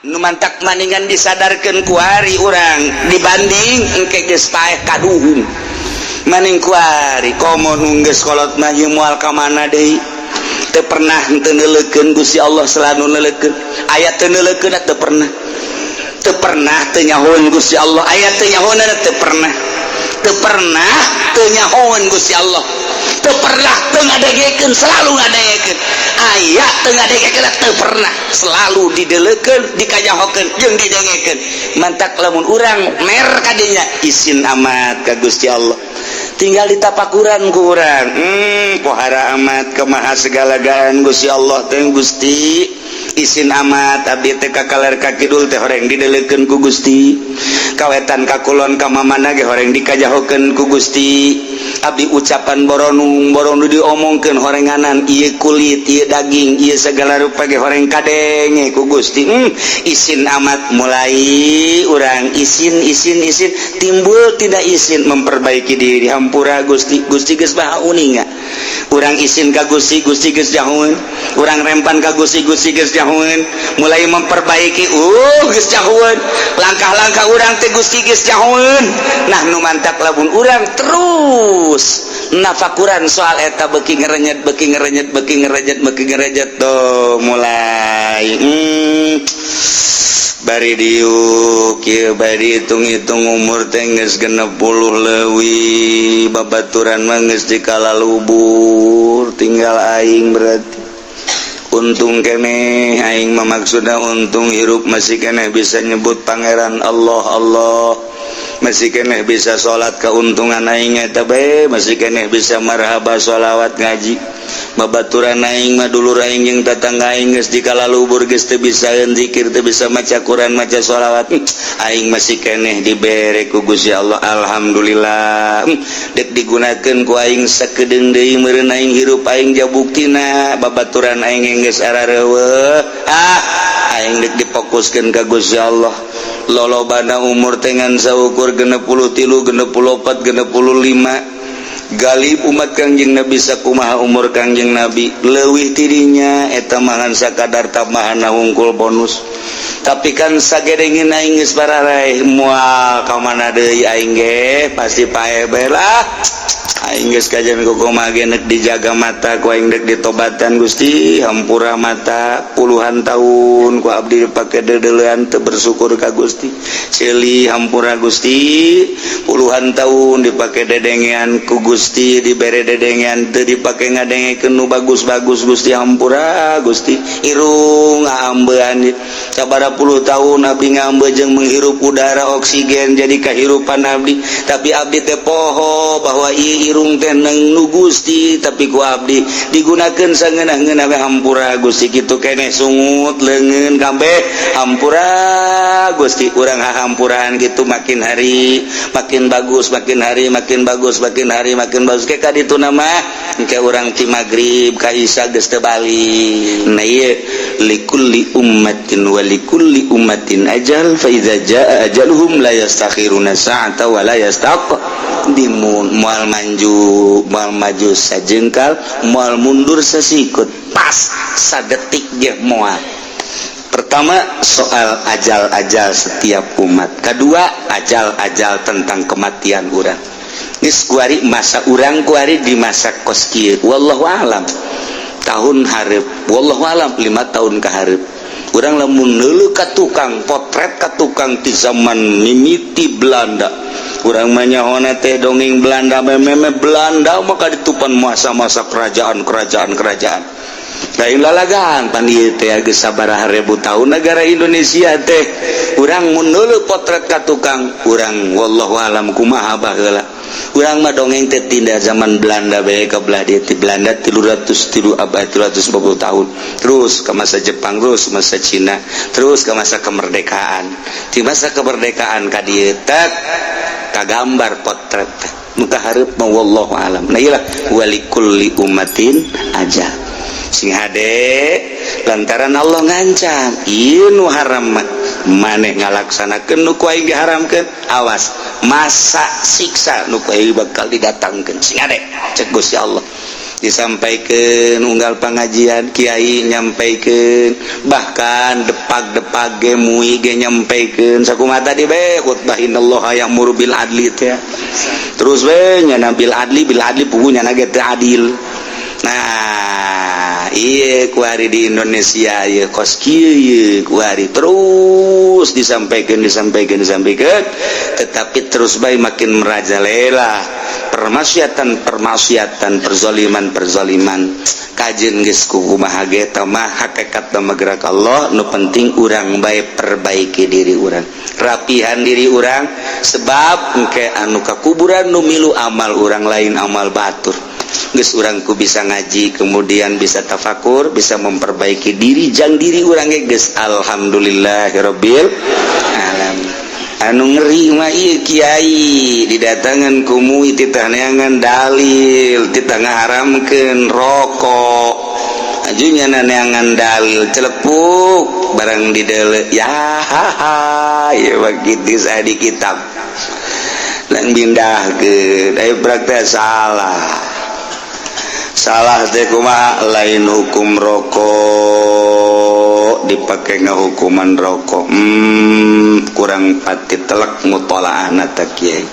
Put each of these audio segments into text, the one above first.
Nu mantak maningan disadarkeun kuari urang dibanding engke geus paeh kaduhung. Maning kuari komo nu geus kolot mah ieu moal ka mana deui. Teu pernah teu neuleukeun Gusti Allah, selalu neuleukeun. Aya teu neuleukeun? Teu pernah. Teu pernah teu nyahoeun Gusti Allah? Aya teu nyahoeun? Teu pernah. Teu pernah teu nyahoeun Gusti Allah? Teu pernah teu ngadengekeun? Selalu ngadengekeun. Aya teu ngadengekeun? Teu pernah. Selalu dideleukeun, dikanyahokeun jeung didengekeun. Mantak lamun urang mer kadinya, isin amat ka Gusti Allah. Tinggal ditapakuran ku urang, pohara amat kemaha segala-galaan Gusti Allah teh. Gusti, isin amat abdi teh, ka kaler ka kidul teh horeng dideleukeun ku Gusti, ka wetan ka kulon ka mamana ge horeng dikajahokeun ku Gusti. Abdi ucapan boronung boronu diomongkeun horenganan, ieu kulit, ieu daging, ieu segala rupa ge horeng kadenge ku Gusti. Isin amat. Mulai urang isin, isin, isin, timbul tidak isin memperbaiki diri. Hampura Gusti. Gusti geus maha uninga. Urang isin ka Gusti, Gusti geus nyahoeun. Urang rempan ka Gusti, Gusti geus nyahoeun. Mulai memperbaiki, geus nyahoeun. Langkah-langkah urang teh Gusti geus nyahoeun. Nah, nu mantak lamun urang terus nafakuran soal eta, beuki ngerenyet, beuki ngerenyet, beuki ngerenyet, beuki ngerenyet tuh mulai bari diuk ieu, bari hitung-hitung umur teh geus 60 leuwih, babaturan mah geus dikalalubur, tinggal aing. Berarti untung keneh aing mah, maksudna untung hirup masih keneh bisa nyebut Pangeran Allah, Allah, masih keneh bisa salat. Keuntungan aing eta bae, masih keneh bisa marhaba, sholawat, ngaji. Babaturan aing mah, dulur aing jeung tatangga aing geus dikalalubur, geus teu bisa zikir, teu bisa maca Quran, maca sholawat. Aing masih keneh dibere ku Gusti Allah, alhamdulillah. Dek digunakeun ku aing sakedeung deui meureun aing hirup aing, jabuktina babaturan aing geus arareuweuh. Ah, aing dek difokuskeun ka Gusti Allah. Lolobana umur tengan saukur 63, 64, 65. Galib umat Kangjeng Nabi sakumaha umur Kangjeng Nabi, leuwih tirinya eta mangan sakadar tambahan hungkul bonus. Tapi kan sagedengin aing geus bararaeh, moal ka mana deui aing ge, pasti paeh bae lah. Aing geus kajian kumaha ge dijaga mata ku aing, dek ditobatan. Gusti, hampura mata puluhan tahun ku abdi dipake dedelean, teu bersyukur ka Gusti. Ceuli hampura Gusti, puluhan tahun dipake dedengean ku Gusti, dibere dedengean teu dipake ngadengekeun nu bagus-bagus. Gusti, hampura Gusti. Irung ngaambean sabaraha puluh tahun abdi ngambe jeung menghirup udara oksigen jadi kehirupan abdi, tapi abdi teh poho bahwa ieu irung teh neng nu Gusti, tapi ku abdi digunakeun sangeunah-ngeunah we. Hampura Gusti. Kitu keneh sungut leungeun kabeh, hampura Gusti. Urang hampuraan gitu, makin hari makin bagus, makin hari makin bagus, makin hari makin bagus. Ke kaditu nama engke urang ti magrib ka isya geus teu balik. Nah, ieu likulli ummatin wa likulli ummatin ajal, fa idza jaa ajaluhum la yastakhiruna sa'ata wa la yastaqdimun. Moal maju, moal maju sajengkal, moal mundur sesikut, pas sadetik ge moal. Pertama soal ajal-ajal setiap umat, kedua ajal-ajal tentang kematian urang. Geus kuari masa urang kuari di masa kos kieu, wallahu alam tahun hareup, wallahu alam 5 tahun ka hareup. Urang lamun neuleuh ka tukang potret, ka tukang ti zaman mimiti Belanda, urang mah nyahona teh dongeng Belanda, meme Belanda maka ditupan masa-masa kerajaan-kerajaan kerajaan lain lalagan. Pan ieu teh geus sabaraha ribu tahun negara Indonesia teh. Urang mun neuleuh potret ka tukang, urang wallahu alam kumaha baheula. Urang mah dongeng teh tindak zaman Belanda bae ka belah dieu, ti Belanda 303 abad, 350 tahun, terus ke masa Jepang, terus masa Cina, terus ke masa kemerdekaan. Di masa kemerdekaan ka dieu teh kagambar potret teh nu ka hareup mah, wallahu alam. Nah, iyalah, walikulli ummatin ajal. Sing hade, lantaran Allah ngancam ieu nu haram mah, maneh ngalaksanakeun nu ku aing diharamkeun, awas masa siksa nu ku aing bakal didatangkeun. Sing hade, cek Gusti Allah. Disampaikan unggal pengajian, kiai nyampaikan, bahkan depak-depak ge, MUI ge nyampaikan. Sakumaha tadi be khutbah, innallaha ya'muru bil adli teh, terus we nya bil adli, bil adli, puguh nya ge teu adil. Nah, iya, kuari di Indonesia ya kos kieu kuari, terus disampaikan, disampaikan, disampaikan, tetapi terus baik makin merajalela permaksiatan permaksiatan, perzoliman perzoliman. Kajen geus kumaha ge mah hakikat mah gerak Allah. Nu penting urang bae perbaiki diri urang, rapihan diri urang, sebab engke anu ka kuburan nu milu amal urang, lain amal batur. Geus urangku bisa ngaji, kemudian bisa tafakur, bisa memperbaiki diri jang diri urang ge geus alhamdulillahirabbil alamin. Anu ngeri mah ieu, kiai didatangan ku MUI, titah neangan dalil, titah ngaharamkeun rokok. Ajunya neangan dalil, celepuk barang di dele ya ha ya begitu saya di kitab dan pindah ke ayo praktek. Salah, salah teh kumaha? Lain hukum rokok dipakai ngahukuman rokok, kurang pati telek mutolaah ta kiai.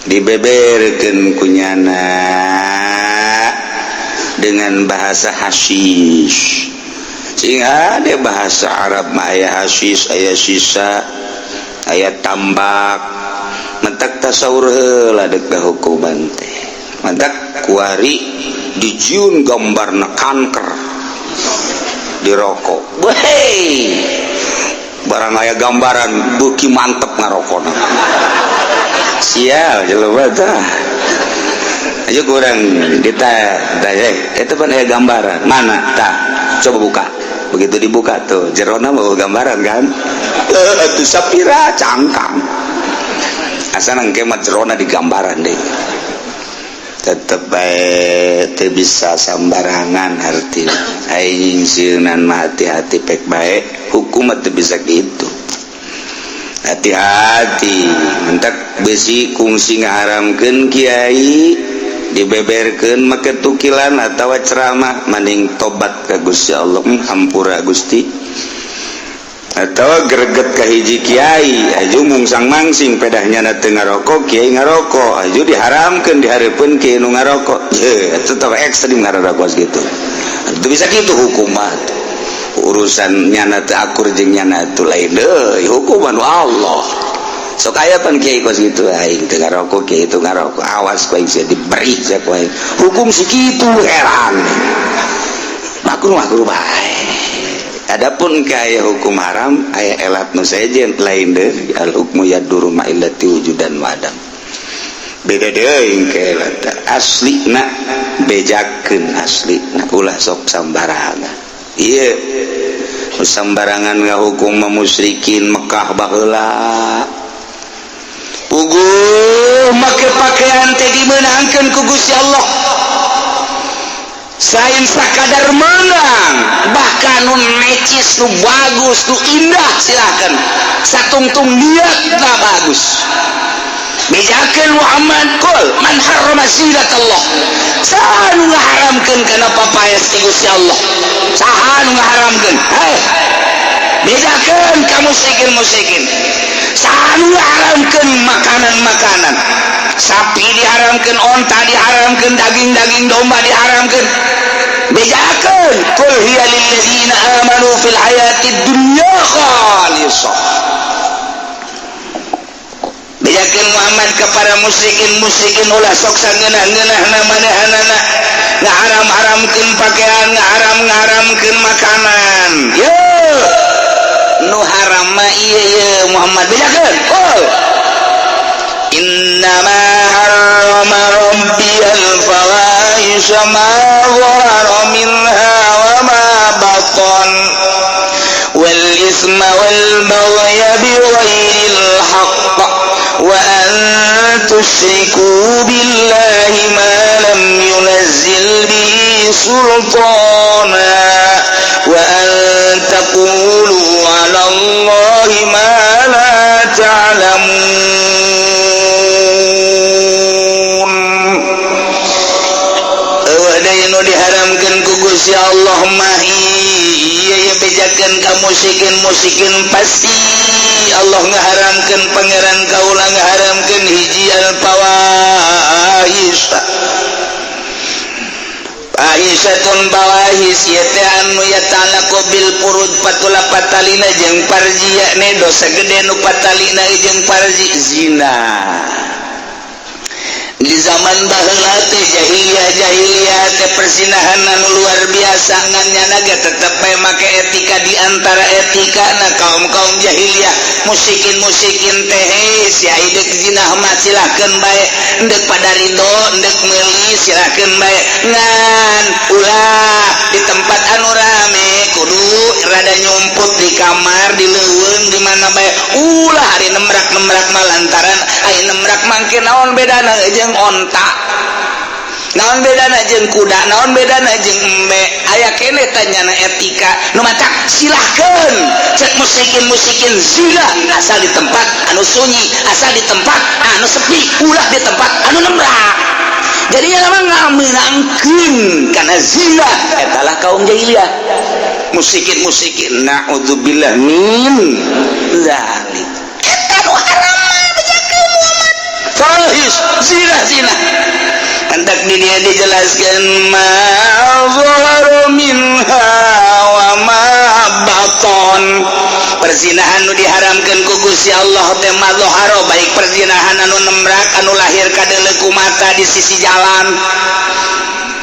Dibeberkeun kunyana dengan bahasa hasyish, sehingga ada bahasa Arab mah aya hasyish, aya sisa, aya tambak. Mentak tasawur heula dek hukuman teh. Mantak kuari dijieun gambarna kanker di rokok. Weh, barang aya gambaran beuki mantep ngarokona. Sial jelema tah. Aja kurang kita itu kan aya gambaran mana tah, coba buka. Begitu dibuka tuh jerona mau gambaran kan tuh sapira cangkang asa nangke mah jerona di gambaran deh. Tetep bae teu bisa sambarangan arti aing sieunan mah. Hati-hati pek bae hukum teu bisa gitu, hati-hati. Mentak besi kungsi ngaharamkeun kiai dibeberkeun make tukilan atawa ceramah, mending tobat ka Gusti Allah, hampura Gusti, atau greget ka hiji kiai aju mungsang mangsing pedahnya na teu ngarokok, kiai ngarokok, aju diharamkeun dihareupeun kiai nu ngarokok. Ye, tetep ekstrim ngarokok gitu. Itu bisa gitu hukuman urusan nyana teu akur jeung nyana teu lain deui, hukuman Allah. Sok aya pan kiai kos gitu, aing teu ngarokok, kiai itu ngarokok, awas ku aing sia diberi sia ku aing hukum sakitu. Heran, makruh makruh bae. Adapun kaya hukum haram aya elat nu sejen lain deui. Al hukmu yaduru ma'illati wujudan wa adam, beda deui ke elat asli na. Bejakeun asli na, ulah sok sambarangan. Ieu sambarangan ngahukum musyrikin Mekah baheula. Puguh make pakaian teh dimeunangkeun ku Gusti Allah, lain sakadar menang, bahkan nu necis, nu bagus, nu indah silakan, satungtung niat lah bagus. Bejakeun Muhammad, kul man harrama zinat Allah, saha nu ngaharamkeun kana papaes ti Gusti Allah? Saha nu ngaharamkeun? Hei, bejakeun ka musyrikin musyrikin, saha nu ngaharamkeun makanan-makanan? Sapi diharamkeun, onta diharamkeun, daging-daging domba diharamkeun. Bejakeun, kul hiya lilladzina amanu fil hayatid dunya khalisah. Bejakeun Muhammad kepada musyrikin musyrikin, ulah sok sangeunah-ngeunahna manehanana ngaharam-haramkeun pakaian, ngaharam-ngaharamkeun makanan. Ye, nu haram mah ieu ye. Muhammad, bejakeun, oh, innama harrama rabbiyal fawahisha ma dhahara minha wa ma batan wal isma wal baghya bighairil haqq wa an tusyriku billahi ma lam yunazzil bihi sultana wa an taqulu 'ala Allahi ma la ta'lamun. musikin musikin pasti Allah ngaharamkeun, Pangeran kaula ngaharamkeun hiji al fawahis. Fahisatun fawahis ieu teh anu yata'allaqu bil furuj, patula patalina jeung farji, yakni dosa gede nu patalina jeung farji, zina. Di zaman baheula teh, jahiliyah jahiliyah teh, perzinahan anu luar biasa, ngan nyana ge tetep bae make etika. Di antara etika na kaum kaum jahiliyah, musikin musikin teh, si deuk zina mah silahkeun bae, endek pada ridho, endek meuli silahkeun bae, ngan ulah di tempat anu rame, kudu rada nyumput di kamar, di leuweung, di mana bae, ulah hari nemrak-nemrak mah, lantaran aya nemrak mangke naon bedana jeung onta, naon bedana jeung kuda, naon bedana jeung embe? Aya kene tanyana etika nu matak silahkeun cek musikin musikin zina, asal di tempat anu sunyi, asal di tempat anu sepi, ulah di tempat anu nemrak. Jadi yang mah ngamenangkeun karena zina etalah kaum jahiliyah, musikin musikin. Naudzubillah min dzalik. Eta nu haram mah bejakeun Muhammad, fahis, zina zina. Hendak di dia dijelaskan ma zahara minha wa ma baton. Perzinahan nu diharamkeun ku Gusti Allah teh ma zahara, baik perzinahan anu nemrak, anu lahir kadeuleu ku mata di sisi jalan,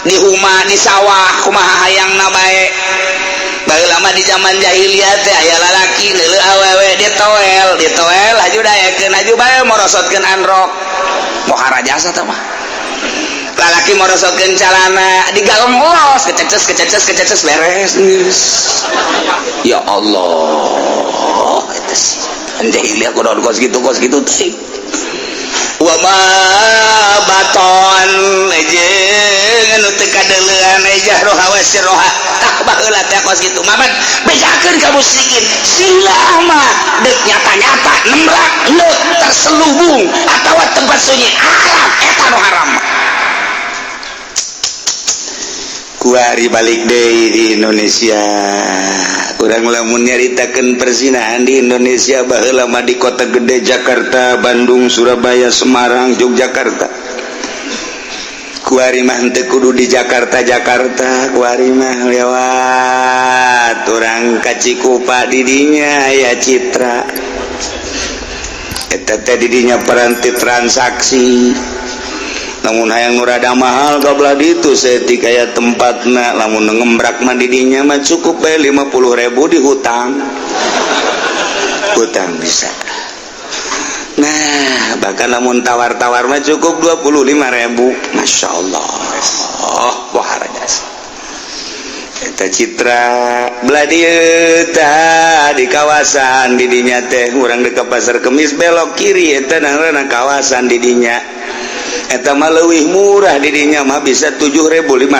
di huma, di sawah, kumaha hayangna bae. Baheula mah di zaman jahiliyah teh aya lalaki neuleu awewe, ditoel ditoel, laju daekeun, laju bae morosotkeun androk, pohara jasa teh mah. Lalaki morosotkeun calana, digalong los, kececes kececes kececes, beres geus. Ya Allah, eta sih jahiliyah kudu kos kitu kos kitu teh. Wa ma baton jeung anu teu kadeuleuan, jahroha wa sirroha. Tah, baheula teh kos kitu. Mamat bejakeun ka musyrikin, sila mah deuk nyata-nyata nemrak, deuk terselubung atawa tempat sunyi, haram eta nu haram. Kuari balik deui di Indonesia, kurang lamun nyaritakeun perzinahan di Indonesia baheula mah di kota gede, Jakarta, Bandung, Surabaya, Semarang, Yogyakarta. Kuari mah henteu kudu di Jakarta Jakarta, kuari mah lewat urang ka Cikupa, di dinya aya Citra. Eta teh di dinya peranti transaksi. Namun hayang nu rada mahal ka belah ditu saeutik aya tempatna. Lamun ngembrak mah di dinya mah cukup bae 50.000 di hutang hutang bisa. Nah, bahkan lamun tawar-tawar mah cukup 25.000. Masya Allah, wah, jasa eta Citra. Belah dieu tah di kawasan di dinya teh, urang di Pasar Kemis belok kiri, eta ngaranna kawasan di dinya. Eta mah leuwih murah, di dinya mah bisa 7.500.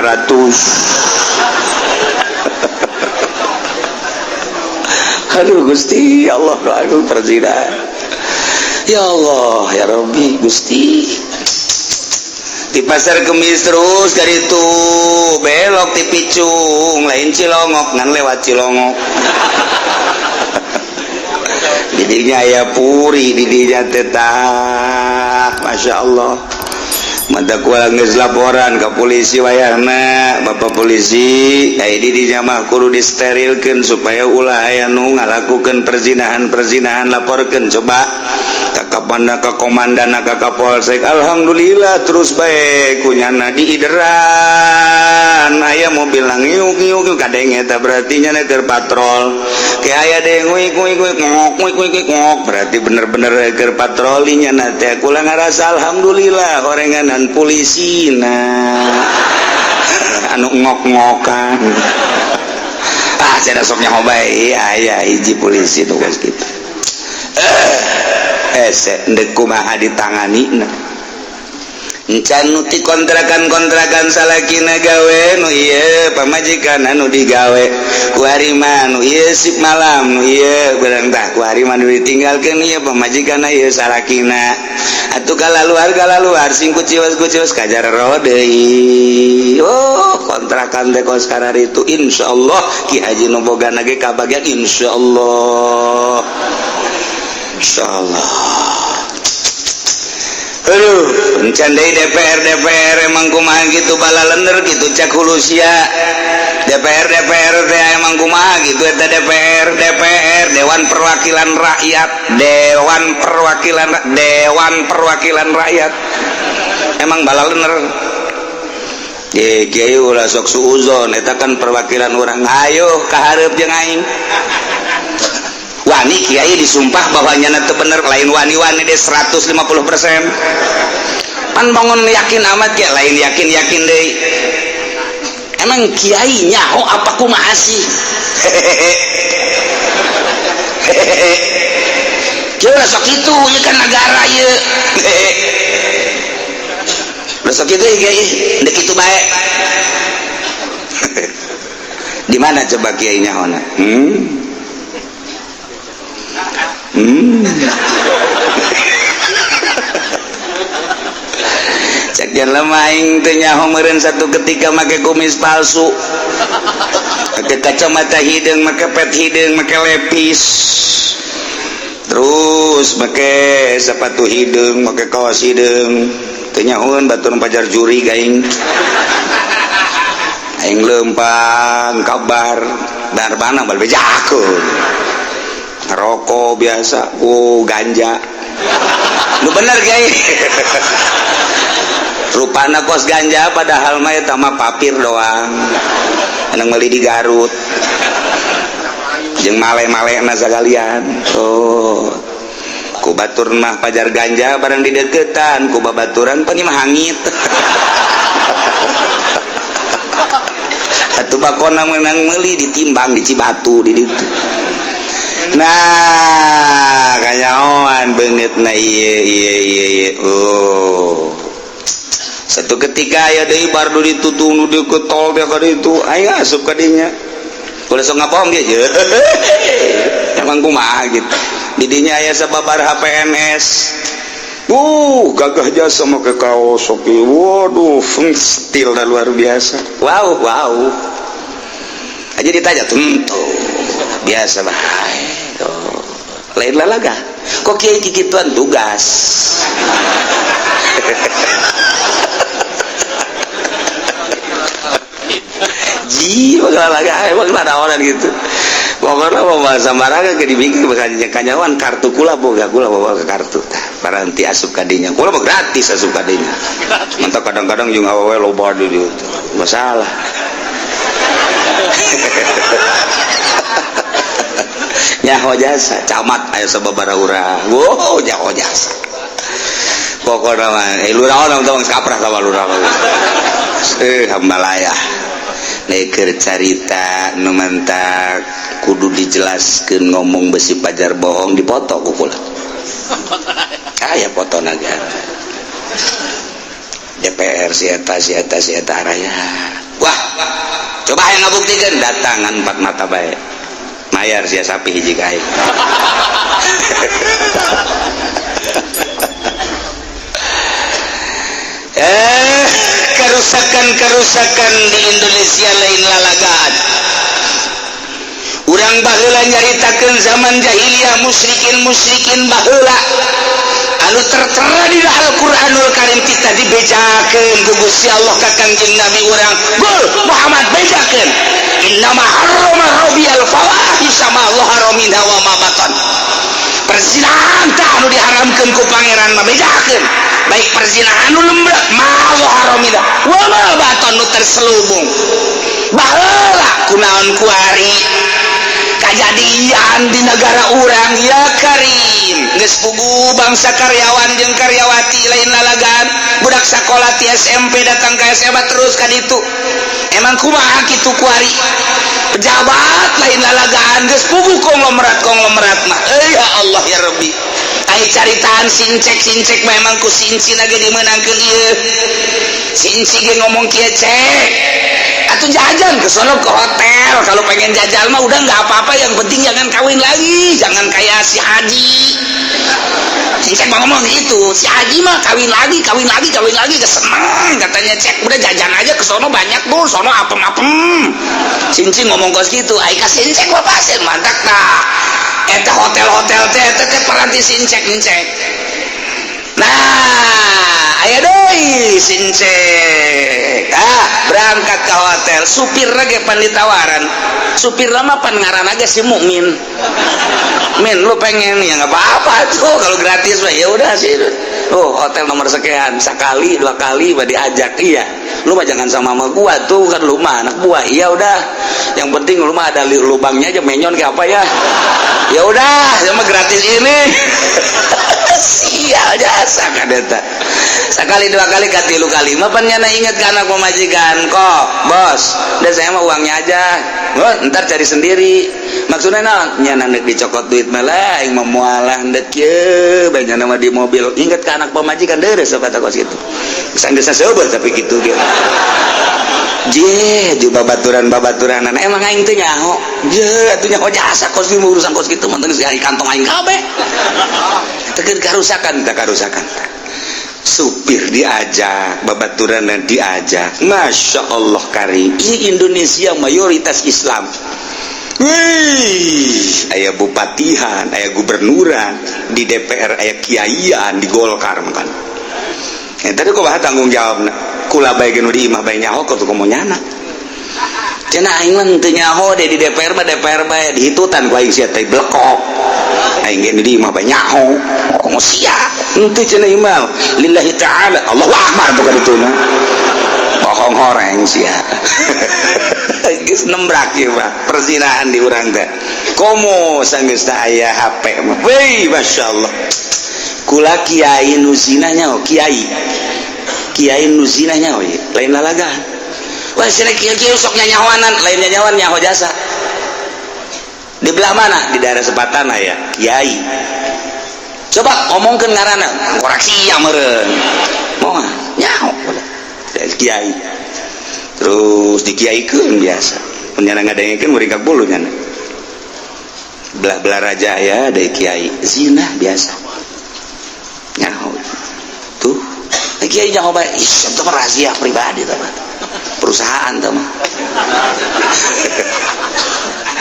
Aduh Gusti Allah, aduh, perzinahan, ya Allah, ya Rabbi, Gusti. Di Pasar Kemis terus dari itu belok di Picung, lain Cilongok, ngan lewat Cilongok. Didinya ya puri didinya tetah. Masya Allah. Mata kula geus laporan ke polisi wayahna, Bapak polisi, ai di dinya mah kudu disterilkeun supaya ulah aya nu ngalakukeun perzinahan-perzinahan. Laporkeun coba ka kapanda, ka komandan, ka kapolsek. Alhamdulillah, terus bae kunyana diideran, aya mobil ngiuk ngiuk kadenge, eta berarti nya keur patrol. Ke aya deui nguik nguik nguik ngok nguik nguik ngok, berarti bener-bener keur patroli nya teh. Kula ngarasa alhamdulillah orenganan polisi. Nah, anu ngok-ngokan, ah, saya sok nyaho bae aya hiji polisi tuh kos kitu. Eh, ndek kumaha ditangani. Nah, Encan nu ti kontrakan-kontrakan salakina gawe nu ieu pamajikan anu digawe ku hari mah nu ieu sip malam nu ieu beurang tah ku hari mah nu ditinggalkeun ieu pamajikan ieu salakina atuh kalaluar sing kuciwas-kuciwas kajar deui. Oh, kontrakan teh kos kararitu insyaallah Ki Haji nu bogana ge kabagian insyaallah insyaallah. Aduh, encan deui DPR DPR emang kumaha gitu balalender gitu cak hulusia. DPR DPR teh emang kumaha gitu eta DPR DPR Dewan Perwakilan Rakyat, Dewan Perwakilan Dewan Perwakilan Rakyat. Emang balalender. Ye kiai ulah sok suuzon eta kan perwakilan urang. Ayo ka hareup jeung aing. Wani kiai disumpah bahwa nyana teu bener lain wani-wani deh 150%. Pan bangun yakin amat ya lain yakin-yakin deui. Emang kiai nyaho apa kumaha sih? Hehehe. Kieu sok kitu ieu kan negara ieu. Hehehe. Sok kitu kiai, ndek kitu bae. Di mana coba kiai nyahona? Cek lemah aing teu nyaho meureun satu ketika make kumis palsu, make kacamata hideung, make pet hideung, make lepis, terus make sepatu hideung, make kaos hideung, teu nyahoeun batur pajar juri aing. Aing leumpang kabar darbana bal bejakeun. Rokok biasa, oh ganja. Lu bener kiai. Rupana kos ganja padahal mah eta mah papir doang. Anu meuli di Garut. Jeung male-malena sagalian. Oh. Ku batur mah pajar ganja barang dideukeutan, ku babaturan pan mah hangit. Atuh bakona meunang meuli ditimbang di Cibatu di ditu. Nah, kanyahoan beungeut na ieu ieu ieu ieu. Oh. Satu ketika aya deui bar nu ditutung nu deukeut tol teh ka ditu, aing asup ka dinya. Ulah sok ngabohong ge. Emang kumaha gitu. Di dinya aya sababaraha PNS. Gagah jasa make kaos oke. Waduh, stil dah luar biasa. Wow, wow. Aja ditanya tentu biasa bae. Oh, lain lalaga. Kok kiai kikituan tugas. Ji, lalaga emang nanaonan gitu. Pokoknya mau bahasa sembarangan ke dibikin bakal kanyawan kartu kula boga kula bawa ke kartu. Paranti asup kadinya. Kula mah gratis asup kadinya. Mantap kadang-kadang jeung awewe loba di dieu. Masalah. Nyaho jasa camat aya sababaraha urang. Wow, nyaho jasa. Pokokna mah lurah orang tong kaprah sama lurah. Hambalaya. Neker carita nu mantak kudu dijelaskeun ngomong besi pajar bohong dipoto ku kula. Aya foto nagara. DPR si eta si eta si eta araya. Wah, coba hayang ngabuktikeun datangan empat mata bae. Mayar sia sapi hiji ka aing. Kerusakan-kerusakan di Indonesia lain lalagaan. Urang baheula nyaritakeun zaman jahiliyah musyrikin-musyrikin baheula anu tertera di Al-Qur'anul Karim kita dibejakeun ku Gusti Allah ka Kangjeng Nabi urang. Gul Muhammad bejakeun. Innama harrama rabbiyal fawahisha ma zahara minha wa ma batan. Perzinahan tah anu diharamkeun ku pangeran mah bejakeun. Baik perzinahan nu lembrek ma zahara minha wa ma batan nu terselubung. Baheula kunaon kuari kajadian di negara urang ya Karim geus pugu bangsa karyawan jeung karyawati lain lalagan budak sakola ti SMP datang ka SMA terus ka ditu emang kumaha kitu kuari pejabat lain lalagaan geus pugu konglomerat mah ya Allah ya Rabbi. Ai caritaan sincek, sincek memang ku sinci lagi dimenangkeun ieu. Sinci ge ngomong kieu, "Cek atau jajan ke sono, ke hotel. Kalau pengen jajan mah udah nggak apa-apa, yang penting jangan kawin lagi, jangan kayak si Haji." Sincek mah ngomong gitu, "Si Haji mah kawin lagi, kawin lagi, kawin lagi, kesenang katanya. Cek, udah jajan aja ke sono, banyak tuh sono apem-apem." Sinci ngomong kos gitu. Ai ka sincek mah pasti mantap tak eta hotel-hotel teh, eta teh paranti sincek sincek. Nah, aya deui sincek, ah, berangkat ke hotel, supir lagi pan ditawaran. Supir lama pan ngaran aja si Mukmin. "Min, lu pengen ya nggak apa-apa tuh, kalau gratis mah ya udah sih." Oh, hotel nomor sekian, sekali dua kali mah diajak. "Iya, lu mah jangan sama sama gua tuh, kan lu mah anak buah." "Iya udah, yang penting lu mah ada lubangnya aja, menyon kayak apa ya." "Ya udah, sama gratis ini." Sial jasa kan eta. Sekali dua kali, katilu kali mah pan nyana inget ke anak pemajikan. "Kok bos, udah, saya mah uangnya aja." "Oh, ntar cari sendiri." Maksudnya naon? Nyana nek dicokot duit malah aing mah moal ndek kieu bae. Nyana mah di mobil inget ke anak pemajikan, deres kata kos gitu. Bisa seubeuh tapi gitu gitu. Je, di babaturan babaturanan emang aing teh nyaho. Je, atuh nyaho jasa kos di urusan kos gitu mah geus kantong aing kabeh. Teu karusakan, teu karusakan. Supir diajak, babaturan diajak. Masya Allah karim. Ini Indonesia mayoritas Islam. Wih, aya bupatihan, aya gubernuran, di DPR aya kiaian, di Golkar makan. Ya, tadi kok bahas tanggung jawab kula bae nu di imah bae nyaho kok komo nyana. Cenah aing mah teu nyaho deh, di DPR mah DPR bae dihitutan ku aing sia teh blekok. Aing ge di imah bae nyaho. Komo sia. Henteu cenah imah lillahi ta'ala. Allahu akbar bukan itu mah. Bohong horeng sia. Geus nembrak ieu mah perzinahan di urang teh. Komo sanggeus aya HP mah. Wih, masyaallah. Kula kiai nu zina nyaho, kiai. Kiai nu zina nyaho lain lalagan. Wah, sini kiai kiai sok nyanyawanan, lain nyanyawan, nyaho jasa. Di belah mana? Di daerah Sepatan ya, kiai. Coba ngomongkeun ngaranna, koreksi ya meureun. Moal nyaho kiai. Terus dikiaikeun biasa. Penyana ngadengekeun muringkak bulu nyana. Belah-belah raja ya ada kiai zina biasa. Nyaho. Tuh, kiai nyaho bae. Ih, itu mah rahasia pribadi tuh mah. Perusahaan tuh mah.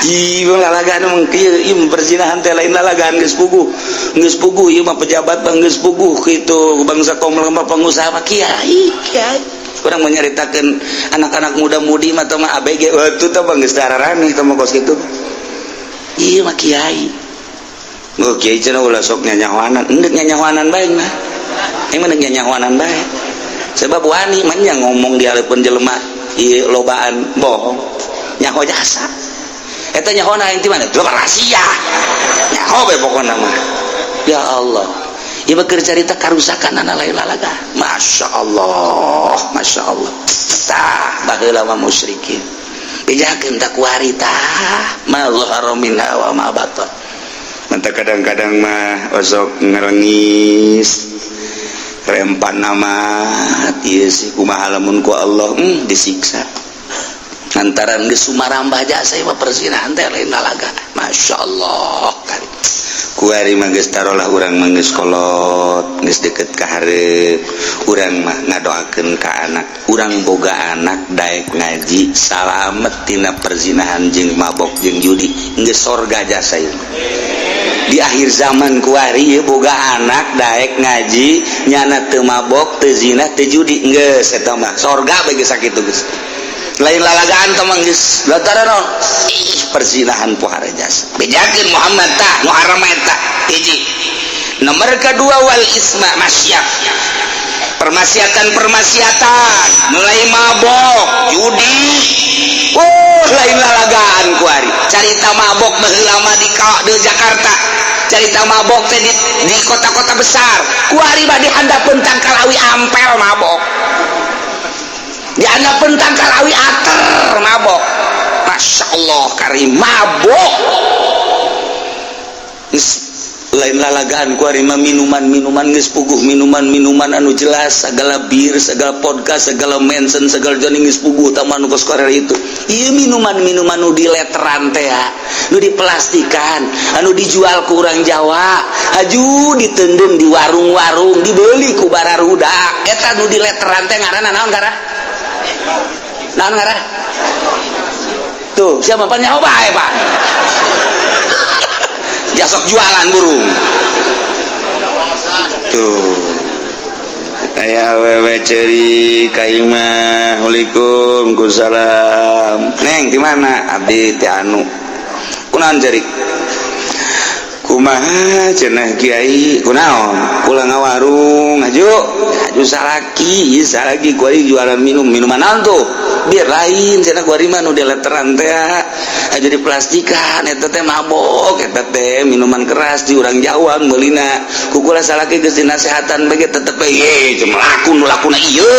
Ieu lalagan emang kieu, ieu perzinahan teh lain lalagan, geus puguh. Geus puguh ieu mah, pejabat mah geus puguh kitu, bangsa komel mah, pengusaha mah, kiai, kiai. Urang mau nyaritakeun anak-anak muda-mudi mah teh mah ABG, wah, teh mah geus dararane teh mah kos kitu. Ieu mah kiai. Oh, kiai cenah ulah sok nyanyahoanan, endek nyanyahoanan bae mah. Aing mah nyanyahoanan bae. Sebab wani mah nya ngomong di hareupeun jelema ieu lobaan bohong. Nyaho jasa. Eta nyaho aing ti mana? Itu rahasia. Nyaho bae pokona mah. Ya Allah. Ieu mah keur carita karusakan anak lain lalaga. Masya Allah, Masya Allah. Tah, baheula mah musyrikin. Bejakeun tak kuari tah, ma zahara minha wa ma batan. Mantap, kadang-kadang mah osok ngerengis rempan amat ieu sih, kumaha lamun ku Allah disiksa lantaran geus sumarambah jasa mah. Perzinahan teh lain lalaga. Masya Allah kali kuari mah geus tarolah urang mah geus kolot, geus deket ka hareup. Urang mah ngadoakeun ka anak urang, boga anak daek ngaji, salamet tina perzinahan jeung mabok jeung judi, geus sorga jasa ieu di akhir zaman kuari. Ieu boga anak daek ngaji, nyana teu mabok, teu zina, teu judi, geus eta mah sorga bae, geus sakitu geus lain lalagaan teh mah geus. Lantaran naon? Ih, perzinahan pohara jasa. Bejakeun Muhammad tah nu haram eta hiji. Nomor kedua, wal isma, maksiat, permaksiatan-permaksiatan mulai mabok, judi. Oh, lain lalagaan kuari carita mabok baheula mah di Jakarta, carita mabok teh di kota-kota besar. Kuari mah di handapeun tangkal awi ampel mabok, di handapeun tangkal awi ater mabok. Masya Allah karim, mabok. Geus Lain lalagaan ku ari mah, minuman-minuman geus puguh, minuman-minuman anu jelas, segala bir, segala vodka, segala Mansion, segala joning geus puguh taman nu kos itu. Ieu minuman-minuman nu di letteran teh, nu diplastikan, anu dijual ku urang Jawa, haju ditendem di warung-warung, dibeli ku bararudak, eta nu di letteran teh ngaranna naon? Kara naon ngaran tuh? Siapa nyaho bae, Pak? Jasok jualan burung tuh. Aya awewe ceri ka imah, "Assalamualaikum." "Salam, Neng, di mana?" "Abdi ti anu." "Kunaon ceri?" "Kumaha cenah, Kiai?" "Kunaon?" "Pulang ngawarung, aju aju salaki salaki kuari jualan minum." "Minuman naon tuh?" "Bir." "Lain cenah, kuari mah nu dileteran teh, aju diplastikan, eta teh mabok, eta teh minuman keras di urang Jawa meulina." Ku kula salaki geus dinasehatan bae tetep ye cuma laku nu lakuna ieu.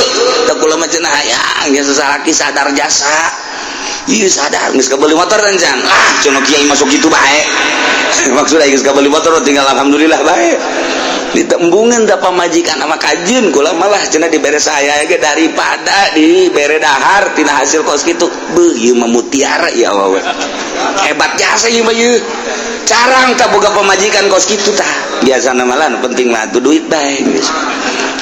Teh kula mah cenah hayang ya salaki sadar jasa. Iya, sadar geus kabeli motor rencang. "Ah," cenah, "kiai masuk kitu bae." Maksudnya geus kabeli motor, tinggal alhamdulillah bae. Ditembungan da pamajikan sama kajeun kula malah cenah dibere saya ge daripada dibere dahar tina hasil kos kitu. Beuh, ieu mah mutiara ya awewe. Hebat jasa ieu mah ieu. Carang tak boga pamajikan kos kitu tah. Biasana malah nu penting mah tuh duit bae geus.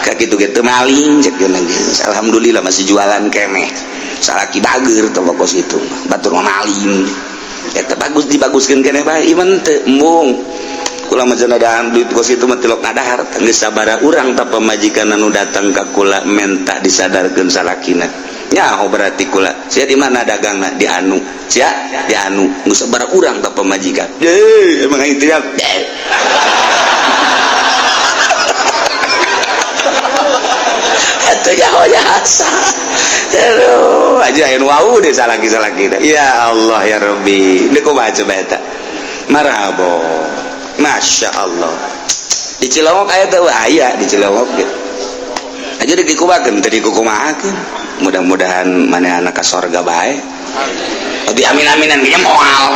Ka kitu ge teu maling cek geus. Alhamdulillah masih jualan keneh. Salaki bager teh kos itu, batur mah maling. Eta bagus, dibaguskeun keneh bae, ieu teu embung. Kula mah cenah duit kos itu mah tilok ngadahar. Geus sabaraha urang tah pamajikan anu datang ka kula menta disadarkeun salakina. Nyaho berarti kula. Sia di mana dagangna? Di anu. Sia di anu. Geus sabaraha urang tah pamajikan. Deh, emang aing teriak. Deh. Eta nyaho jasa. Aduh, aja aya nu wau deh salaki-salaki. Ya Allah ya Rabbi. Ini kumaha coba eta? Marhaba. Masya Allah. Di Cilongok aya teh, aya di Cilongok gitu. Aja dikumakeun teu dikukumahakeun. Mudah-mudahan manehna ka sorga bae. Di amin-aminan kayaknya moal.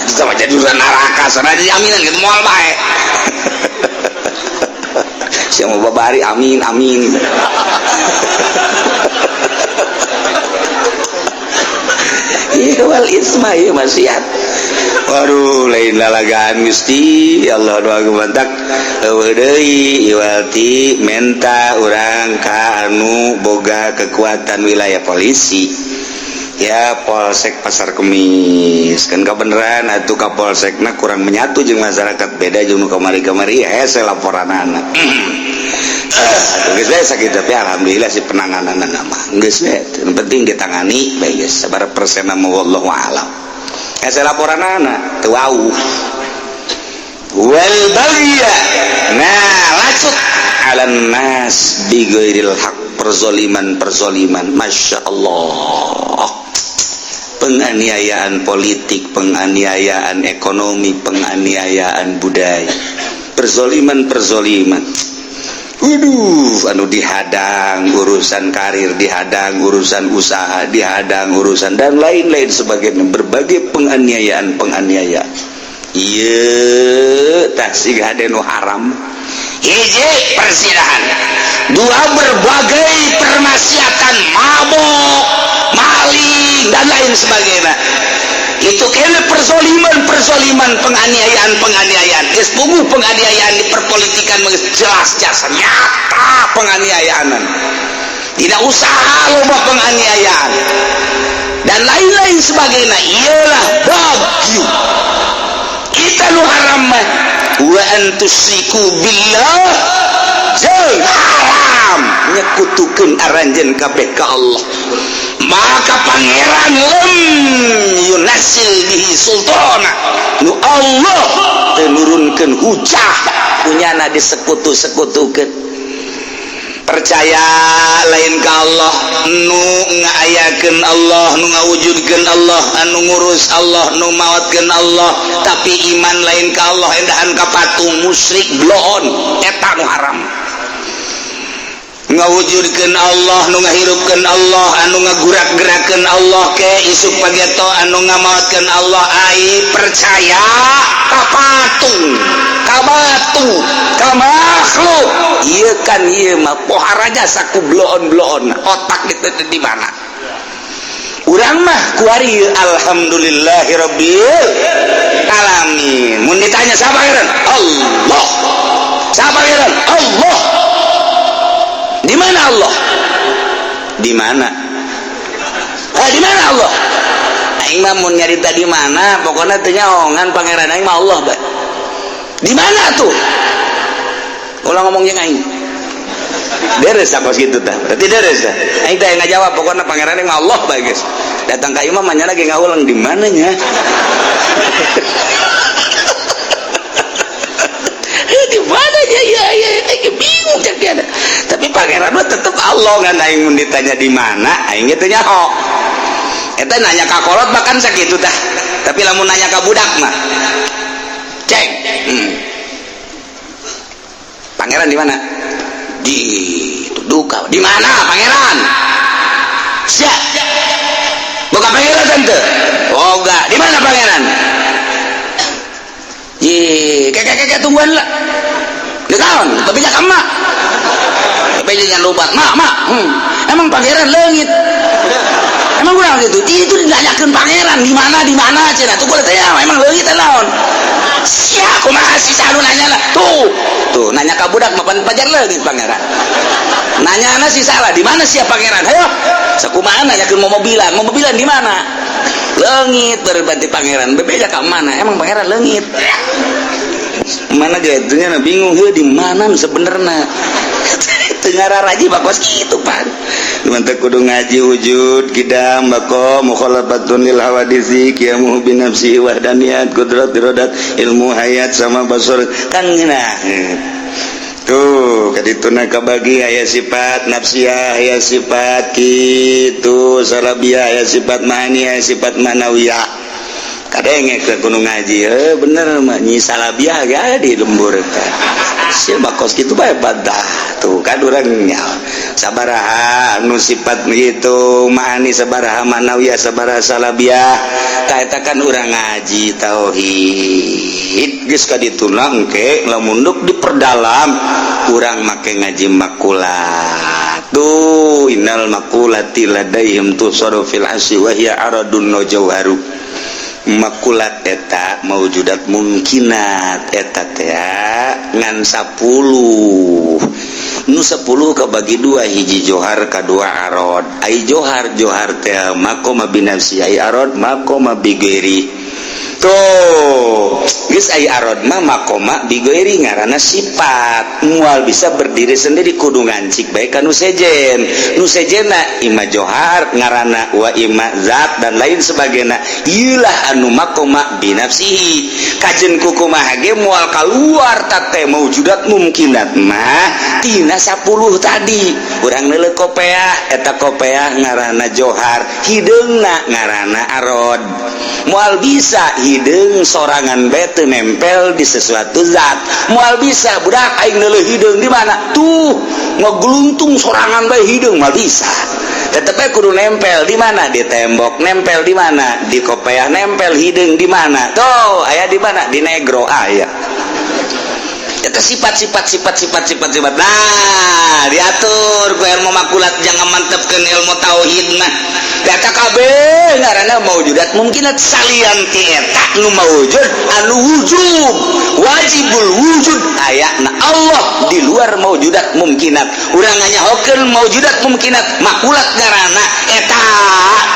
Sama jadi urusan neraka, sana di aminan gitu moal bae. Siapa mau babari amin amin. Iya wal isma iya maksiat. Waduh, lain lalagaan Gusti Allah doa mantak eueuh deui iwalti menta urang ka anu boga kekuatan wilayah polisi ya, Polsek Pasar Kemis kan kebenaran atuh ka polsekna kurang menyatu jeung masyarakat, beda jeung nu kamari-kamari hese laporanana. Atuh geus we sakitu, tapi alhamdulillah si penanganan mah geus we, yang penting ditangani bae geus sabaraha persen mah wallahu alam. Hese laporanana teu wauh. Wal bagya, nah lacut ala nas bi ghairil haq, perzoliman perzoliman, masya Allah, penganiayaan politik, penganiayaan ekonomi, penganiayaan budaya, perzoliman perzoliman. Waduh, anu dihadang urusan karir, dihadang urusan usaha, dihadang urusan dan lain-lain sebagainya, berbagai penganiayaan penganiayaan. Iya, tak siga nu haram. Hiji perzinahan, dua berbagai permaksiatan, mabok, maling dan lain sebagainya. Itu kena persoliman persoliman, penganiayaan penganiayaan. Geus puguh penganiayaan di perpolitikan jelas jasa nyata penganiayaan. Tidak usaha loba penganiayaan dan lain-lain sebagainya. Iyalah bagyu kita nu haram mah wa antusyriku billah, jeung haram nyekutukeun aranjeun kabeh ka Allah, maka pangeran lam yunasil bihi sultana, nu Allah teu nurunkeun hujah punyana disekutu-sekutukeun. Percaya lain ka Allah, nu ngaayakeun Allah, nu ngawujudkeun Allah, anu ngurus Allah, nu maotkeun Allah, tapi iman lain ka Allah, endahan ka patung, musyrik bloon. Eta nu haram. Ngawujudkeun Allah, nu ngahirupkeun Allah, anu ngagurak-gerakeun Allah ke isuk pageto, anu ngamaotkeun Allah. Ai percaya ka patung, ka batu, ka makhluk, ieu kan ieu mah poharaja saku bloon-bloon otak itu di mana. Urang mah kuari alhamdulillahirabbil alamin. Mun ditanya siapa pangeran? Allah. Siapa pangeran? Allah. Di mana Allah? Di mana? Ah, di mana Allah? Aing mah mun nyarita di mana, pokoknya teu nyaongan pangeran aing mah Allah bae. Di mana tuh? Ulah ngomong jeung aing. Deres tak kos gitu tah. Berarti deres tah. Aing teh ngajawab, pokoknya pangeran aing mah Allah bae, geus. Datang ka imah mah lagi ngaulang di mananya. Di mana ya ya ya, aing bingung cek dia. Tapi pangeran mah tetep Allah, ngan aing mun ditanya di mana, aing ge teu nyaho. Eta nanya ka kolot bahkan sakitu tah. Tapi lamun nanya ka budak mah cek. Pangeran di mana? Di duka. Di mana pangeran? Siap. Bukan pangeran tante. Oh enggak. Di mana pangeran? Ji, kek kek kek tungguan lah. Di kaon, tapi jangan emak. Tapi jangan lupa, mak, mak. Emang pangeran leungit. Emang kurang gitu. Itu ditanyakeun pangeran di mana, di mana cenah. Tuh gua tanya, emang leungit teh naon? Sia, kumaha sih selalu nanya lah. Tuh, tuh nanya ka budak mah pajar leungit pangeran. Nanya na sih salah, di mana sih pangeran? Hayo. Sakumaha nanyakeun momobilan, momobilan di mana? Leungit berarti pangeran. Bebeja ka mana? Emang pangeran leungit. Mana gitunya nah, bingung heuh di mana sebenarnya. Tengara raji bakos kitu pan. Mantap kudu ngaji wujud kidam bako mukhalafatun lil hawadisi qiyamuhu bi nafsihi wahdaniyat qudrat iradat ilmu hayat sama basar kan ngeunah. Tuh kadituna kabagi aya sifat nafsiyah, aya sifat kitu salabiyah, aya sifat ma'ani, aya sifat manawiyah. Kadenge ke kudu ngaji, bener mah nyi salabiah ge di lembur teh. Sia bakos kitu bae badah. Tuh kan urang nya sabaraha anu sifat gitu ma'ani, sabaraha manawiyah, sabaraha salabiah. Tah eta kan urang ngaji tauhid geus ka dituna engke lamun duk diperdalam urang make ngaji makulat. Tuh innal makulati ladaihim tusaru fil asyi wa hiya aradun wa jauharu. Makulat eta maujudat mungkinat eta teh ngan 10 nu 10 kabagi dua, hiji johar, kadua arod. Ai johar, johar teh maqama binafsi, ai arod maqama bighairi. Tuh geus ai arod mah maqama bighairi, ngaranna sifat moal bisa berdiri sendiri, kudu ngancik bae ka nu sejen. Nu sejenna ima johar ngaranna wa ima zat dan lain sebagainya. Ieulah anu maqama binafsihi. Kajen kukumaha ge moal kaluar tate maujudat mungkinat mah tina 10 tadi. Urang neuleuh kopeah, eta kopeah ngaranna johar, hideungna ngaranna arod. Moal bisa hideung sorangan bae teu nempel di sesuatu zat. Moal bisa budak aing neuleuh hideung di mana? Tuh ngegeluntung sorangan bae hideung moal bisa. Tetep aja kudu nempel di mana? Di tembok. Nempel di mana? Di kopeah. Nempel hideung di mana? Tuh, aya di mana? Di negro aya. Itu sifat sifat sifat sifat sifat sifat. Nah, diatur ku ilmu makulat, jangan mantepkeun ilmu tauhid mah. Data kabeh ngaranna maujudat mungkin salian ti eta nu maujud anu wujub wajibul wujud aya na Allah di luar maujudat mungkinat. Urang nganyahokeun maujudat mungkinat makulat ngaranna eta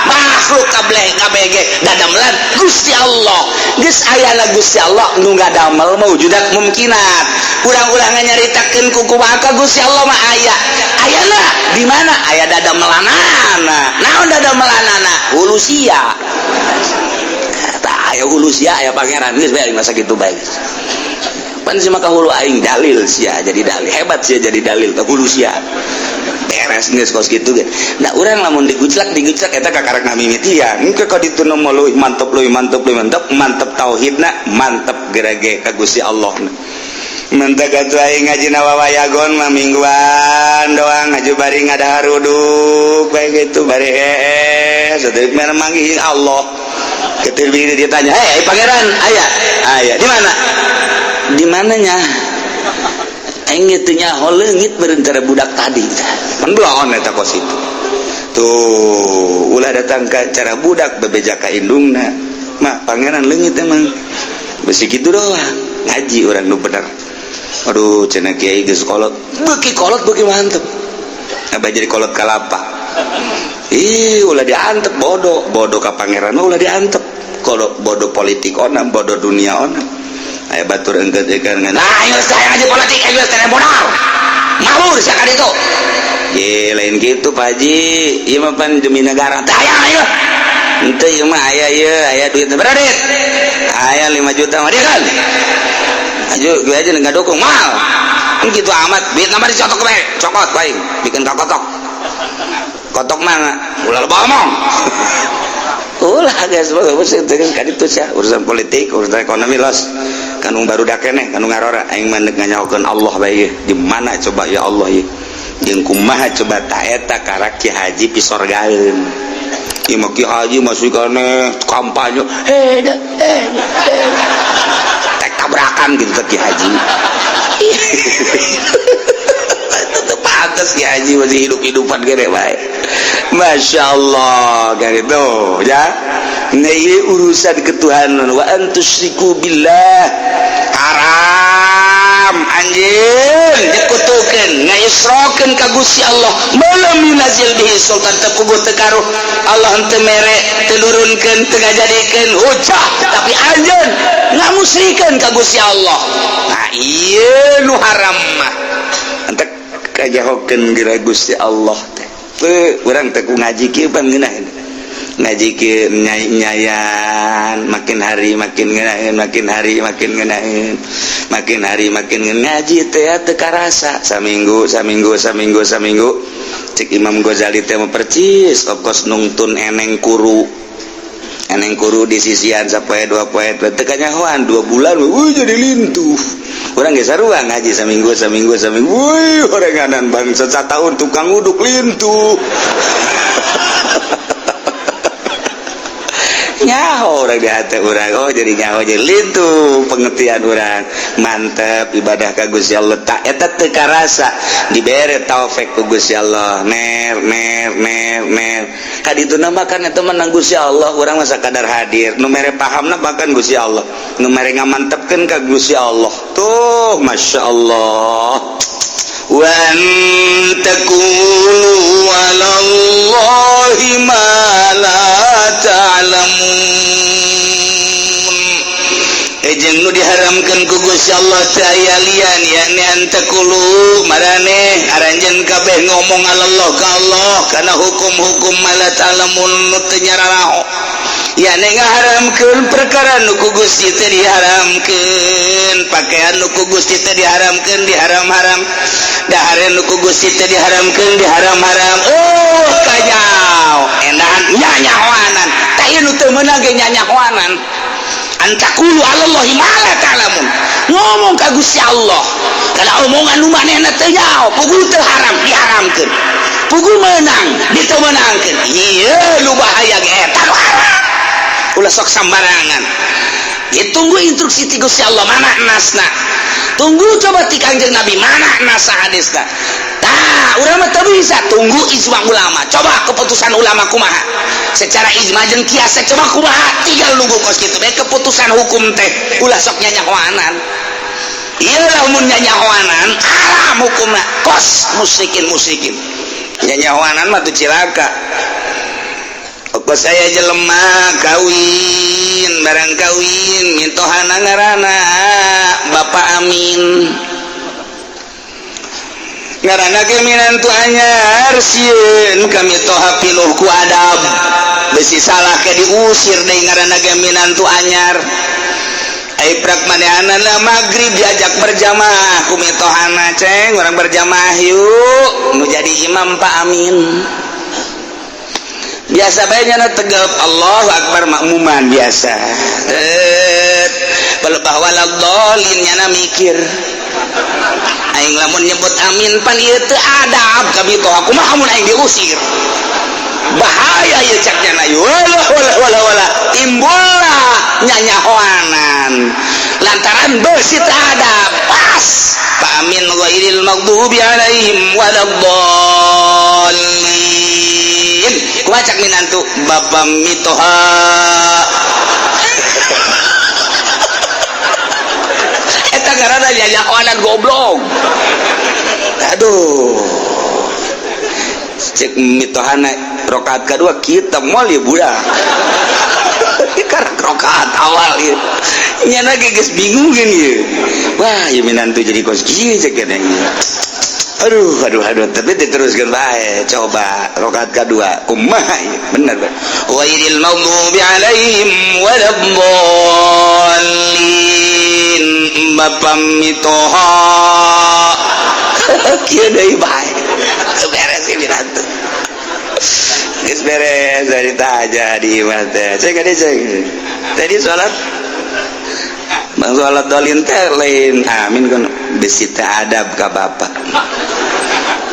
makhluk kabeh kabeh dadamelan Gusti Allah. Geus ayana Gusti Allah nu ngadamel maujudat mungkinat. Urang-urang nyaritakeun ku kumaha ka Gusti Allah mah aya. Ayana di mana? Aya dadamelanana. Naon dadamelanana? Hulusia. Tah aya hulusia, aya pangeran geus bae masa kitu bae. Pan si maka hulu aing dalil sia jadi dalil. Hebat sia jadi dalil tah hulusia. Beres geus kos kitu ge. Nah urang lamun diguclak diguclak eta kakarek ngamimitian. Engke ka ditu nu leuwih mantep, leuwih mantep, leuwih mantep, mantep tauhidna, mantep gerage ka Gusti Allah. Mentak atuh aing ngaji wawayagon mah mingguan doang, ngaji bari ngadaruduk bae gitu, bari hees saeutik manggih Allah. Ketir dia tanya, "Hei pangeran, aya aya di mana?" Di mananya? Aing teu nyaho, leungit meureun cara budak tadi. Pan belon eta kos itu. Tuh, ulah datang ke cara budak bebeja ka indungna. Mah, pangeran leungit emang. Besi kitu doang. Ngaji orang nu bener. Aduh, cenah kiai geus kolot. Beuki kolot beuki mantep. Apa jadi kolot kalapa? Ih, ulah diantep bodoh, bodoh ka pangeran mah ulah diantep. Kalau bodoh politik ona, bodoh dunia ona. Aya batur engkeut ikan ngan. Ah, ayo saya ngaji politik, ayo saya modal. Ngawur sia ka ditu. Ye, lain gitu Pak Haji. Ieu mah pan demi negara. Tah aya ayo. Henteu ieu mah aya ieu, aya duit berapa duit? Aya 5 juta mah dia kan. Aju gue aja nggak dukung mal. Gitu amat, duit nama dicotok bae, cokot bae, bikin kakotok. Kotok mah ulah loba omong. Ulah guys, bagus itu kan itu sih urusan politik, urusan ekonomi los. Kanu barudak keneh, kanu ngarora aing mah deuk nganyahokeun Allah bae. Di mana coba ya Allah ieu? Jeung kumaha coba ta eta karak Ki Haji pisorgaeun. Ieu mah Ki Haji masih keneh kampanye. Heh, eh, eh. Tek tabrakan gitu ke Ki Haji. Itu pantas Ki Haji masih hidup-hidupan gede bae. Masya Allah kan itu ya. Nah, ini urusan ketuhanan wa an tusyriku billah haram anjeun nyekutukeun ngaisrokeun ka Gusti Allah ma lam yunazil bihi sultan, teu puguh teu karuh Allah henteu mere, teu nurunkeun, teu ngajadikeun hujah, tapi anjeun ngamusrikeun ka Gusti Allah. Nah, ieu nu haram mah entek kajahokeun geura Gusti Allah teh. Teu urang teh ku ngaji kieu pan ngeunah ngaji kieu nyayan, makin hari makin ngeunaheun, makin hari makin ngeunaheun, makin hari makin ngaji teh teu karasa saminggu, saminggu, saminggu, saminggu. Cek Imam Ghazali teh mah percis kos nungtun eneng kuru, eneng kuru di sisian sapoe dua poe teu kanyahoan, 2 bulan wuih jadi lintuh. Urang ge sarua ngaji saminggu, saminggu, saminggu, wuih orenganan bangsa satahun tukang uduk lintuh. Nyaho orang di hati orang, oh jadi nyaho, jadi lintuh pengertian orang, mantep ibadah ka Gusti Allah. Tak eta teu karasa dibere taufik ku Gusti Allah, ner ner ner ner kaditu nama kan eta menang Gusti Allah. Urang masa kadar hadir, nu mere pahamna bahkan Gusti Allah, nu mere ngamantepkeun ka Gusti Allah tuh. Masya Allah. Wa an taqulu 'ala Allahi ma la ta'lamun. Jeung nu diharamkan ku Gusti Allah teh aya lian, yakni an taqulu maraneh aranjeun kabeh ngomong 'alallah ka Allah kana hukum-hukum ma la ta'lamun nu teu nyararaho, yakni ngaharamkeun perkara nu ku Gusti teh diharamkeun, pakaian nu ku Gusti teh diharamkeun, diharam-haram, dahareun nu ku Gusti teh diharamkeun, diharam-haram. Oh, kajau endahan nyanyahoanan tah ieu nu teu meunang ge nyanyahoanan. An taqulu 'alallahi ma la ta'lamun, ngomong ka Gusti Allah kana omongan nu manehna teu nyaho, puguh teu haram diharamkeun, puguh meunang diteu meunangkeun. Ieu nu bahaya ge eta nu haram. Ulah sok sambarangan. Ya, tunggu instruksi ti Gusti Allah mana nasna, tunggu coba ti Kangjeng Nabi mana nasa hadisna. Tah urang mah teu bisa tunggu ijma ulama, coba keputusan ulama kumaha secara ijma jeung kias, coba kumaha, tinggal nunggu kos kitu bae keputusan hukum teh. Ulah sok nyanyahoanan. Ieu lamun nyanyahoanan haram hukumna, kos musyrikin musyrikin nyanyahoanan mah tuh cilaka. Kok saya jelema kawin, barang kawin mintohana ngarana Bapak Amin, ngarana ge minantu anyar, sieun kami toha piluh ku adab, besi salah ke diusir deui, ngaranna ge minantu anyar. Ai prak manehanana maghrib diajak berjamaah ku mitohana, "Ceng, urang berjamaah yuk." Nu jadi imam Pak Amin. Biasa bae nyana tegap, Allahu Akbar, makmuman biasa. Tet, balebah waladhdallin, nyana mikir. Aing lamun nyebut amin pan ieu teu adab ka mitoha, kumaha mun aing diusir? Bahaya ieu, cak nyana. Walah walah walah walah, timbullah nyanyahoanan lantaran beusi teu adab. Pas Pak Amin, "Ghairil maghdubi alaihim waladdallin," kumaha cak minantu? Bapak mitoha. Eta ngaranna nyanyahoanan goblok. Aduh, cek mitohana rokaat kedua kita moal ya budak karena rokaat awal ya nyana geus bingung gini ya. Wah, ya minantu jadi kos kieu, cek ieu. Aduh aduh aduh, tapi diteruskan bae. Coba rokaat kedua kumaha ya? Bener, "Ghairil maghdubi alaihim waladdallin," bapak mitoha kieu deui bae. Beres sih minantu, geus beres dari aja di imah teh. Cek tadi, cek tadi sholat bang, sholat dolin teh lain amin kan bisi teh adab ka bapak.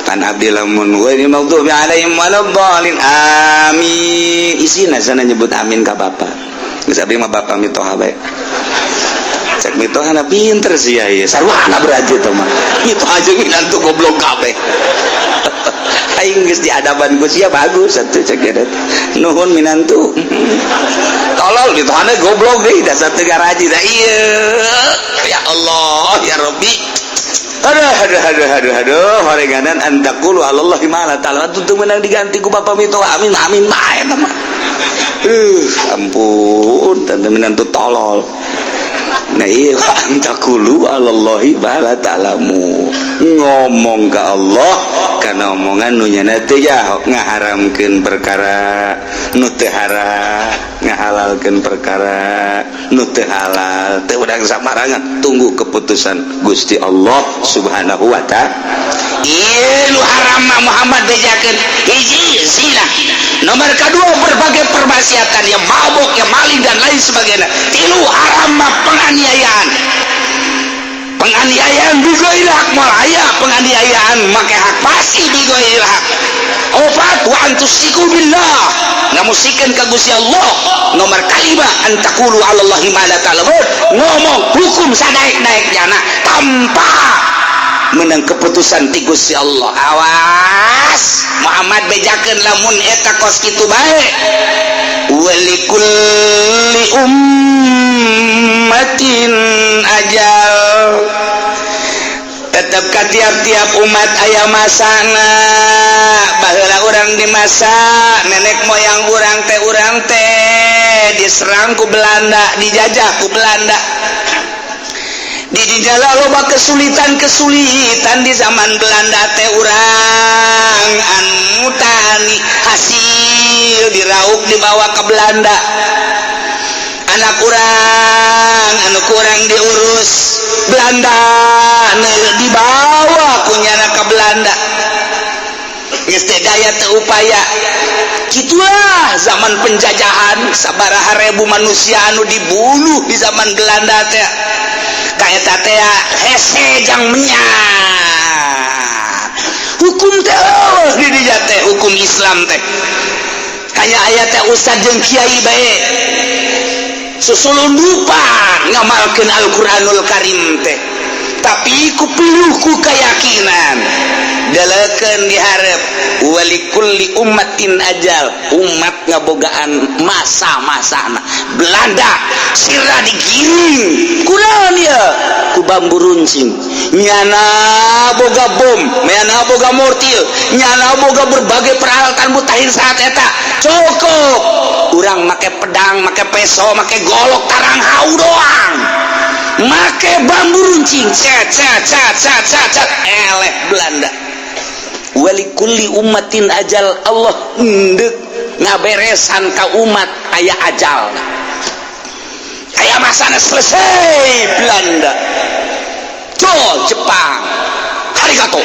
Kan abdi lamun "Ghairil maghdubi alaihim waladdallin," amin, isina sana nyebut amin ka bapak. Geus, abdi mah bapak mitoha bae. Cek mitohana, pinter sih ya, ieu sarwana berarti teh mah mitoha jeung minantu goblok kabeh. Aing geus diadaban ku sia, bagus atuh, cek eta. Nuhun minantu. Tolol, mitohana goblok deui, dasar teu garaji da ieu. Ya Allah ya Rabbi, aduh aduh aduh aduh aduh, horenganan "an taqulu alallahi ma la ta'lamun" teu meunang diganti ku bapak mitoha. Amin amin bae eta mah. Ampun, tante minantu tolol. Nah iya, "an taqulu alallahi ma la ta'lamu," ngomong ke Allah karena omongan nu nyana teu jaho, ngaharamkeun perkara nu teu haram, ngahalalkeun perkara nu teu halal, teu urang samarangan. Tunggu keputusan Gusti Allah Subhanahu wa Ta'ala. Ieu nu haram mah Muhammad bejakeun: hiji, zina, nomor kedua berbagai permaksiatan, yang mabuk, yang maling, dan lain sebagainya. Tilu, haram mah penganiayaan. Penganiayaan bighairi haq moal aya, penganiayaan make hak pasti bighairi haq. Opat, "wa an tusyriku billah," ngamusyrikkeun ka Gusti Allah. Nomor kalima, "an taqulu 'alallahi ma la ta'lamun," ngomong hukum sadaek-daek jana tanpa menang keputusan ti Gusti Allah. Awas, Muhammad bejakeun lamun eta kos kitu bae. "Walikulli ummatin ajal," tetap ka tiap-tiap umat aya masana. Baheula urang di masa nenek moyang urang teh, urang teh diserang ku Belanda, dijajah ku Belanda, di jalan loba kesulitan-kesulitan. Di zaman Belanda teh urang anu tani hasil diraup dibawa ke Belanda. Anak kurang anu kurang diurus Belanda, dibawa punya ke Belanda. Geus teu daya teu upaya. Gitulah zaman penjajahan, sabaraha ribu manusia anu dibunuh di zaman Belanda teh. Kaeta teh hese jang menyat hukum teh di dinya teh, hukum Islam teh hanya aya teh ustad jeung kiai bae susulundupan ngamalkeun Al-Qur'anul Karim teh. Tapi ku piluh ku keyakinan delekeun diharap. "Walikulli ummatin ajal," umat ngabogaan masa-masana. Belanda sirna digiring kunaon ieu? Ku bambu runcing. Nyana boga bom, nyana boga mortir, nyana boga berbagai peralatan mutakhir saat eta. Cukup urang make pedang, make peso, make golok tarang hau doang, make bambu runcing, cet cet cet cet cet cet, eleh Belanda. "Walikulli ummatin ajal." Allah endek ngaberesan ka umat aya ajal, aya masana, selesai Belanda. Jol Jepang, arigato.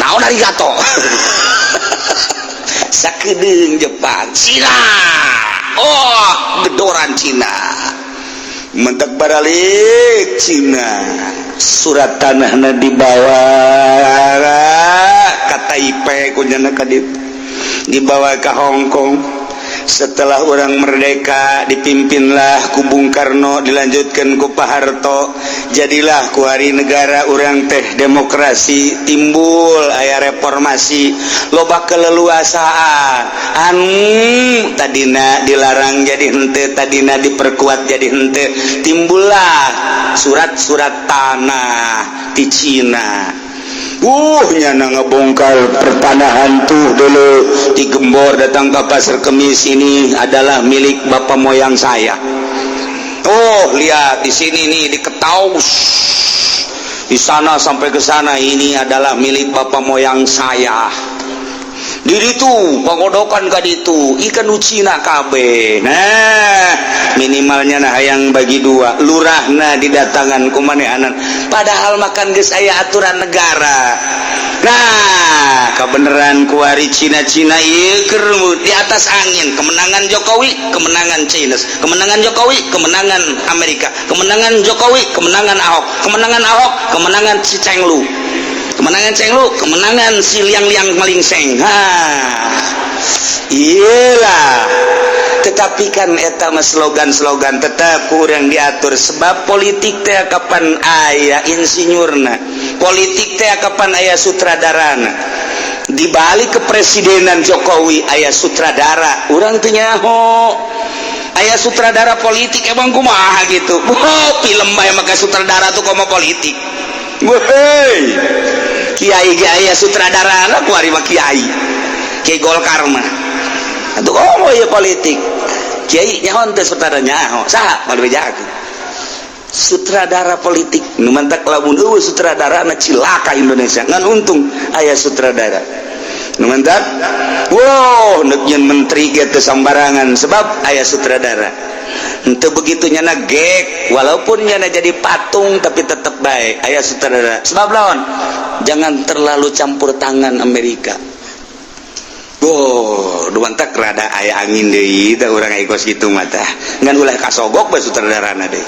Naon arigato? Sakedeung Jepang, Cina, oh, gedoran Cina. Mentak baralik Cina, surat tanahna dibawa ka Taipei, kunyana ka dibawa ke Hong Kong. Setelah urang merdeka, dipimpinlah ku Bung Karno, dilanjutkan ku Pak Harto, jadilah kuari negara urang teh demokrasi, timbul aya reformasi, loba keleluasaan, anu tadina dilarang jadi hente, tadina diperkuat jadi hente. Timbullah surat-surat tanah di Cina. Nyana ngebongkar pertanahan tuh dulu digembor, datang ke Pasar Kemis, ini adalah milik bapak moyang saya. Oh, lihat di sini nih, di Ketaus di sana sampai ke sana, ini adalah milik bapak moyang saya. Di itu pagodokan ka ditu ikan Cina kabeh. Nah, minimalnya, nah, yang bagi dua lurahna didatangan ku manehanan, padahal makan geus aya aturan negara. Nah, kebenaran kuari Cina-Cina ieu keur di atas angin. Kemenangan Jokowi, kemenangan Cina. Kemenangan Jokowi, kemenangan Amerika. Kemenangan Jokowi, kemenangan Ahok. Kemenangan Ahok, kemenangan si Cenglu. Kemenangan Cenglu, kemenangan si liang-liang malingseng. Ha, iyalah. Tetapi kan eta mah slogan-slogan, tetap kurang diatur, sebab politik teh kapan aya insinyurna, politik teh kapan aya sutradarana. Di balik kepresidenan Jokowi aya sutradara, urang teu nyaho aya sutradara politik. Emang kumaha gitu? Oh, film bae make sutradara tuh, komo politik. Woi, kiai ge aya sutradara, kuari mah kiai kiai Golkar mah atuh. Oh iya, politik kiai nyaho teh sutradara? Nyaho saha paling bejakeun sutradara politik? Nu mantak lamun euweuh sutradara na, cilaka Indonesia. Ngan untung aya sutradara. Nu mantak, wow, neuk nyeun menteri ge teu sambarangan, sebab aya sutradara. Henteu begitu nyana gek, walaupun nyana jadi patung, tapi tetep baik aya sutradara. Sebab lawan jangan terlalu campur tangan Amerika. Oh, mantak rada aya angin deui teh urang aya kos kitu mah tah. Ngan ulah kasogok bae sutradarana deui.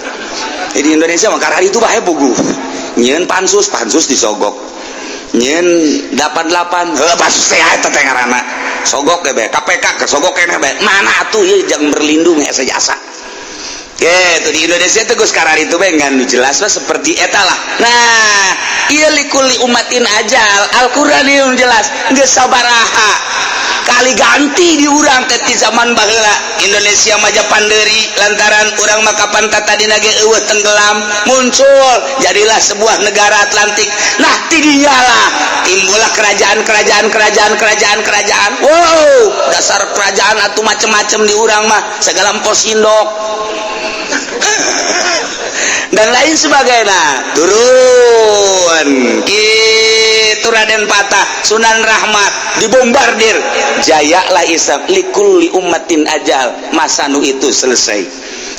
Di Indonesia mah karena itu bae puguh. Nyieun pansus, pansus disogok. Nyieun 88, heuh, pansus teh eta teh ngaranna. Sogok ge bae, KPK kesogok keneh bae. Mana atuh ieu jang berlindung hese jasa. Gitu di Indonesia tuh geus itu bae, ngan jelas mah seperti eta lah. Nah, ieu likulli ummatin ajal, Al-Qur'an ieu jelas geus sabaraha kali ganti di urang teh. Ti zaman baheula Indonesia maja panderi, lantaran urang mah kapan tadina ge euweuh, tenggelam, muncul jadilah sebuah negara Atlantik. Nah, tidinya lah timbullah kerajaan, kerajaan, kerajaan, kerajaan, kerajaan. Wow, dasar kerajaan atau macem-macem di urang mah, segala posindok dan lain sebagainya. Turun gitu Raden Patah, Sunan Rahmat dibombardir, jayalah Islam. Likulli ummatin ajal, masa nu itu selesai,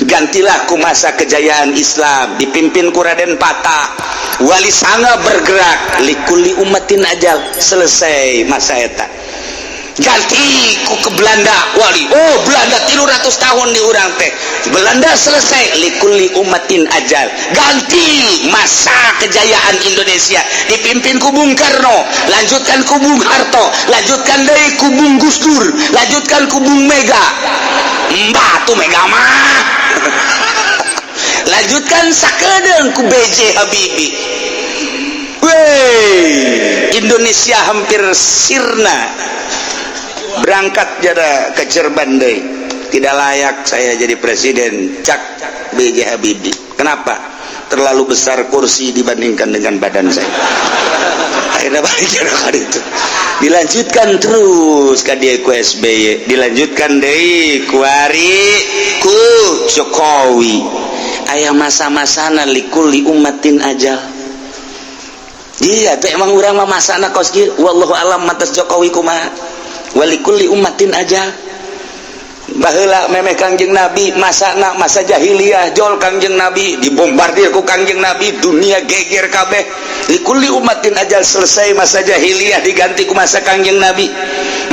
gantilah ku masa kejayaan Islam dipimpin ku Raden Patah, Wali Sanga bergerak. Likulli ummatin ajal, selesai masa eta, ganti ku ke Belanda wali. Oh, Belanda 300 tahun di urang teh. Belanda selesai, likulli ummatin ajal, ganti masa kejayaan Indonesia dipimpin ku Bung Karno, lanjutkan ku Bung Harto, lanjutkan dari ku Bung Gus Dur, lanjutkan ku Bung Mega. Mbah tuh Mega mah. Lanjutkan sakedeung ku BJ Habibie. Wey, Indonesia hampir sirna. Berangkat jada ke Cirebon deui. "Tidak layak saya jadi presiden," cak BJ Habibie. "Kenapa?" "Terlalu besar kursi dibandingkan dengan badan saya." Akhirnya balik jada itu, dilanjutkan terus ka dia ku SBY, dilanjutkan deui kuari ku Jokowi. Aya masa-masana, likulli ummatin ajal. Iya tuh, emang urang mah masana kos kieu. Wallahu alam matas Jokowi kumaha. Walikulli ummatin ajal. Baheula memeh Kangjeng Nabi, masana masa jahiliyah, jol Kangjeng Nabi, dibombardir ku Kangjeng Nabi, dunia geger kabeh. Likulli ummatin ajal. Selesai masa jahiliyah, diganti ku masa Kangjeng Nabi.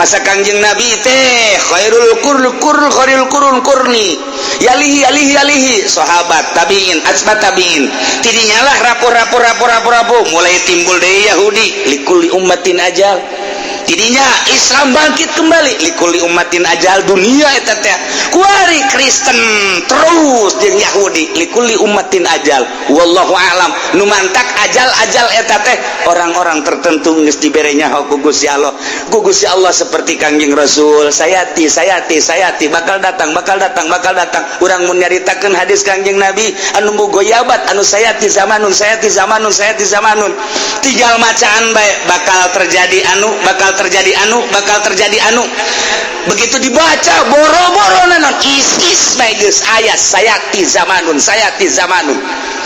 Masa Kangjeng Nabi teh khairul qurun qur khairul qurun qurni, yalihi yalihi yalihi sahabat, tabiin, atsba tabiin. Tidinya lah rapuh rapuh rapuh rapuh rapuh, mulai timbul deui Yahudi. Likulli ummatin ajal. Tidinya Islam bangkit kembali. Likulli ummatin ajal. Dunia eta teh kuari Kristen terus jeung Yahudi. Likulli ummatin ajal, wallahu alam. Nu mantak ajal-ajal eta teh orang-orang tertentu geus dibere nyaho ku Gusti Allah, ku Gusti Allah, seperti Kangjeng Rasul, sayati, sayati, sayati, bakal datang, bakal datang, bakal datang. Urang mun nyaritakeun hadis Kangjeng Nabi anu mugoyabat, anu sayati zamanun, sayati zamanun, sayati zamanun, tinggal macaan bae, bakal terjadi anu, bakal terjadi anu, bakal terjadi anu. Begitu dibaca boro-boro nanon, ISIS bae geus aya. Sayati zamanun, sayati zamanun,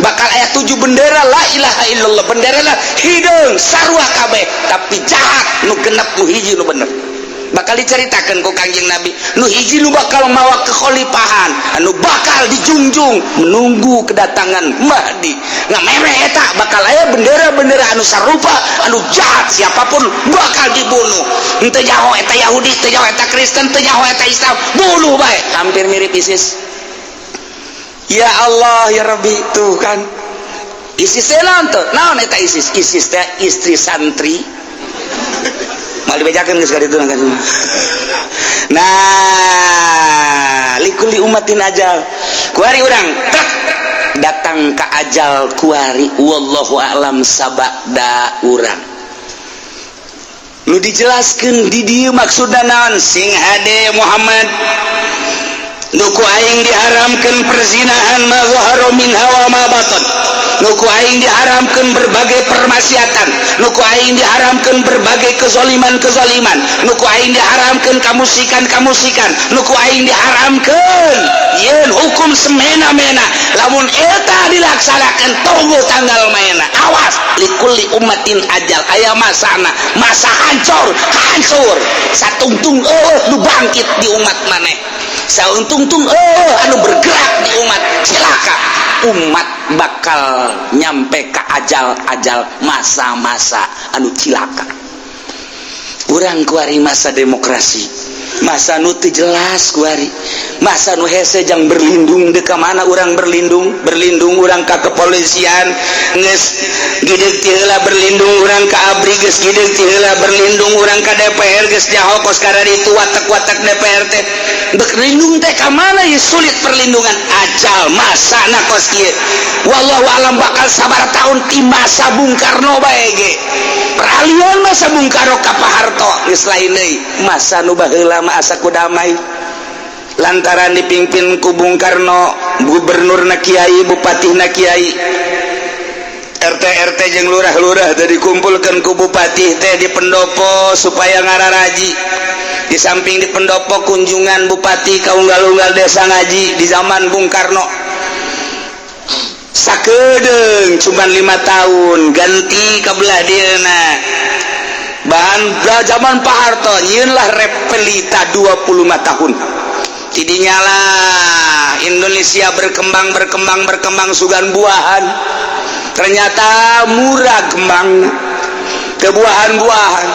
bakal aya tujuh bendera la ilaha illallah, bendera lah hideung sarua kabeh tapi jahat. Nu genep, nu hiji nu bener, bakal diceritakan ku Kangjeng Nabi, nu hiji nu bakal mawa kekhalifahan, anu bakal dijunjung menunggu kedatangan Mahdi. Ngamere eta bakal aya bendera-bendera anu sarupa anu jahat, siapapun bakal dibunuh. Henteu nyaho eta Yahudi, teu nyaho eta Kristen, teu nyaho eta Islam, bunuh bae. Hampir mirip ISIS. Ya Allah, ya Rabbi, tuh kan ISIS teh naon tuh? Naon eta ISIS? ISIS teh istri santri. Mal dibejakeun geus ka ditu kan. Nah, likulli ummatin ajal. Kuari urang tek datang ke ajal kuari, wallahu a'lam sabada urang. Nu dijelaskeun di dieu maksudna naon? Sing hade Muhammad, nu ku aing diharamkeun perzinahan, ma zahara minha wa ma batan, nu ku aing diharamkeun berbagai permaksiatan, nu ku aing diharamkeun berbagai kezoliman-kezoliman, nu ku aing diharamkeun kamusikan-kamusikan, nu ku aing diharamkeun yeun hukum semena-mena. Lamun eta dilaksanakan, tunggu tanggal maena. Awas, likulli ummatin ajal. Aya masana masa hancur hancur, satungtung eueuh nu bangkit di umat maneh, sauntungtung oh anu bergerak di umat. Cilaka umat, bakal nyampe ke ajal-ajal masa-masa anu cilaka. Urang kuari masa demokrasi, masa nu teu jelas kuari, masa nu hese jang berlindung. Deka mana urang berlindung? Berlindung urang ka kepolisian geus gideg ti heula, berlindung urang ka ABRI geus gideg ti heula, berlindung urang ka DPR geus nyaho kos kararitu watak-watak DPR teh. Berlindung teh ka mana ya? Sulit perlindungan. Ajal masana kos kieu, wallahu alam bakal sabar tahun ti masa Bung Karno bae ge. Peralihan masa Bung Karno ka Pak Harto geus lain deui. Masa nu baheula mah asa ku damai lantaran dipimpin ku Bung Karno, gubernur na kiai, bupati na kiai, RT RT jeung lurah-lurah teh dikumpulkan ku bupati teh di pendopo supaya ngararaji. Di samping di pendopo, kunjungan bupati ka unggal-unggal desa ngaji di zaman Bung Karno. Sakedeung cuman 5 tahun, ganti ke belah dieuna. Bahan zaman Pak Harto nyieun lah Repelita 25 tahun. Tidinya lah Indonesia berkembang, berkembang, berkembang, sugan buahan. Ternyata murah kembang kebuahan-buahan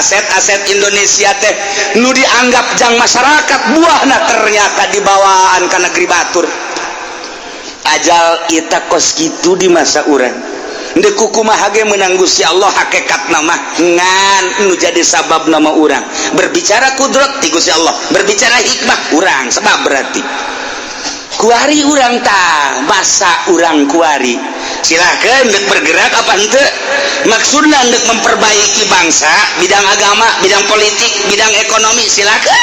aset-aset Indonesia teh nu dianggap jang masyarakat, buahna ternyata dibawaan ke negeri batur. Ajal kita kos gitu di masa urang. Ndek kumaha ge menang Gusti Allah, hakikat nama ngan nu jadi sabab nama urang. Berbicara kudrat ti Gusti Allah, berbicara hikmah urang sebab. Berarti kuari urang ta masa urang kuari, silakan ndek bergerak apa henteu, maksudna ndek memperbaiki bangsa, bidang agama, bidang politik, bidang ekonomi, silakan.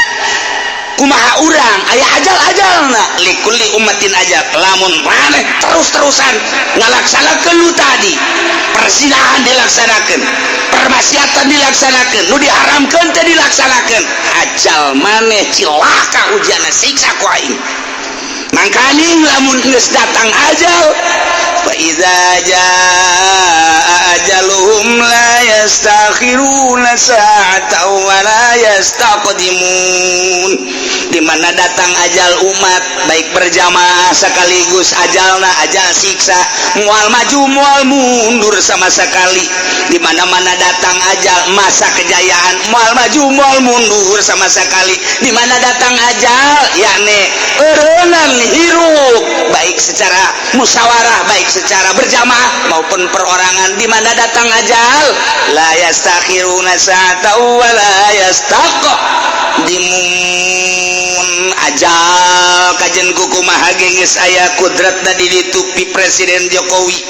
Kumaha urang aya ajal-ajalna, likulli ummatin ajal. Lamun maneh terus-terusan ngalaksanakeun nu tadi, perzinahan dilaksanakeun, permaksiatan dilaksanakeun, nu diharamkeun teh dilaksanakeun, ajal maneh cilaka, ujianna siksa ku aing. Mangkaning lamun geus datang ajal, fa iza jaa ajaluhum la yastakhiruna sa'atan wa la yastaqdimun. Di mana datang ajal umat, baik berjamaah sekaligus ajalna ajal siksa, mual maju mual mundur sama sekali. Di mana-mana datang ajal masa kejayaan, mual maju mual mundur sama sekali. Di mana datang ajal, yakni eureunnan hirup, baik secara musyawarah, baik secara berjamaah maupun perorangan. Di mana datang ajal, la yastakhiruna sa'ata wa la yastaqdimun. Ajal kajen kumaha ge geus aya kudratna di ditupi Presiden Jokowi.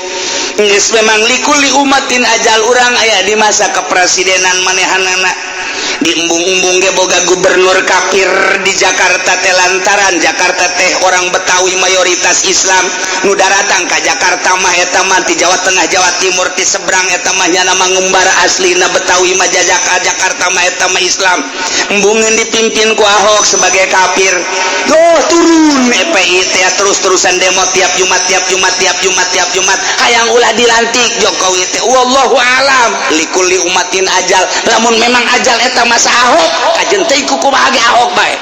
Geus memang likulli umatin ajal. Urang aya di masa kepresidenan manehanana. Diembung-embung ge boga gubernur kafir di Jakarta teh, lantaran Jakarta teh orang Betawi mayoritas Islam. Nu daratang ka Jakarta mah eta mah ti Jawa Tengah, Jawa Timur, ti seberang. Eta mah nyana mangembara, aslina Betawi mah. Jajaka Jakarta mah eta mah Islam. Embungeun dipimpin ku Ahok sebagai kafir. Tuh turun FPI teh terus-terusan demo tiap Jumat, tiap Jumat, tiap Jumat, tiap Jumat, hayang ulah dilantik Jokowi teh. Wallahu alam, likulli umatin ajal. Lamun memang ajal eta masa Ahok, kajen teh kumaha ge Ahok bae.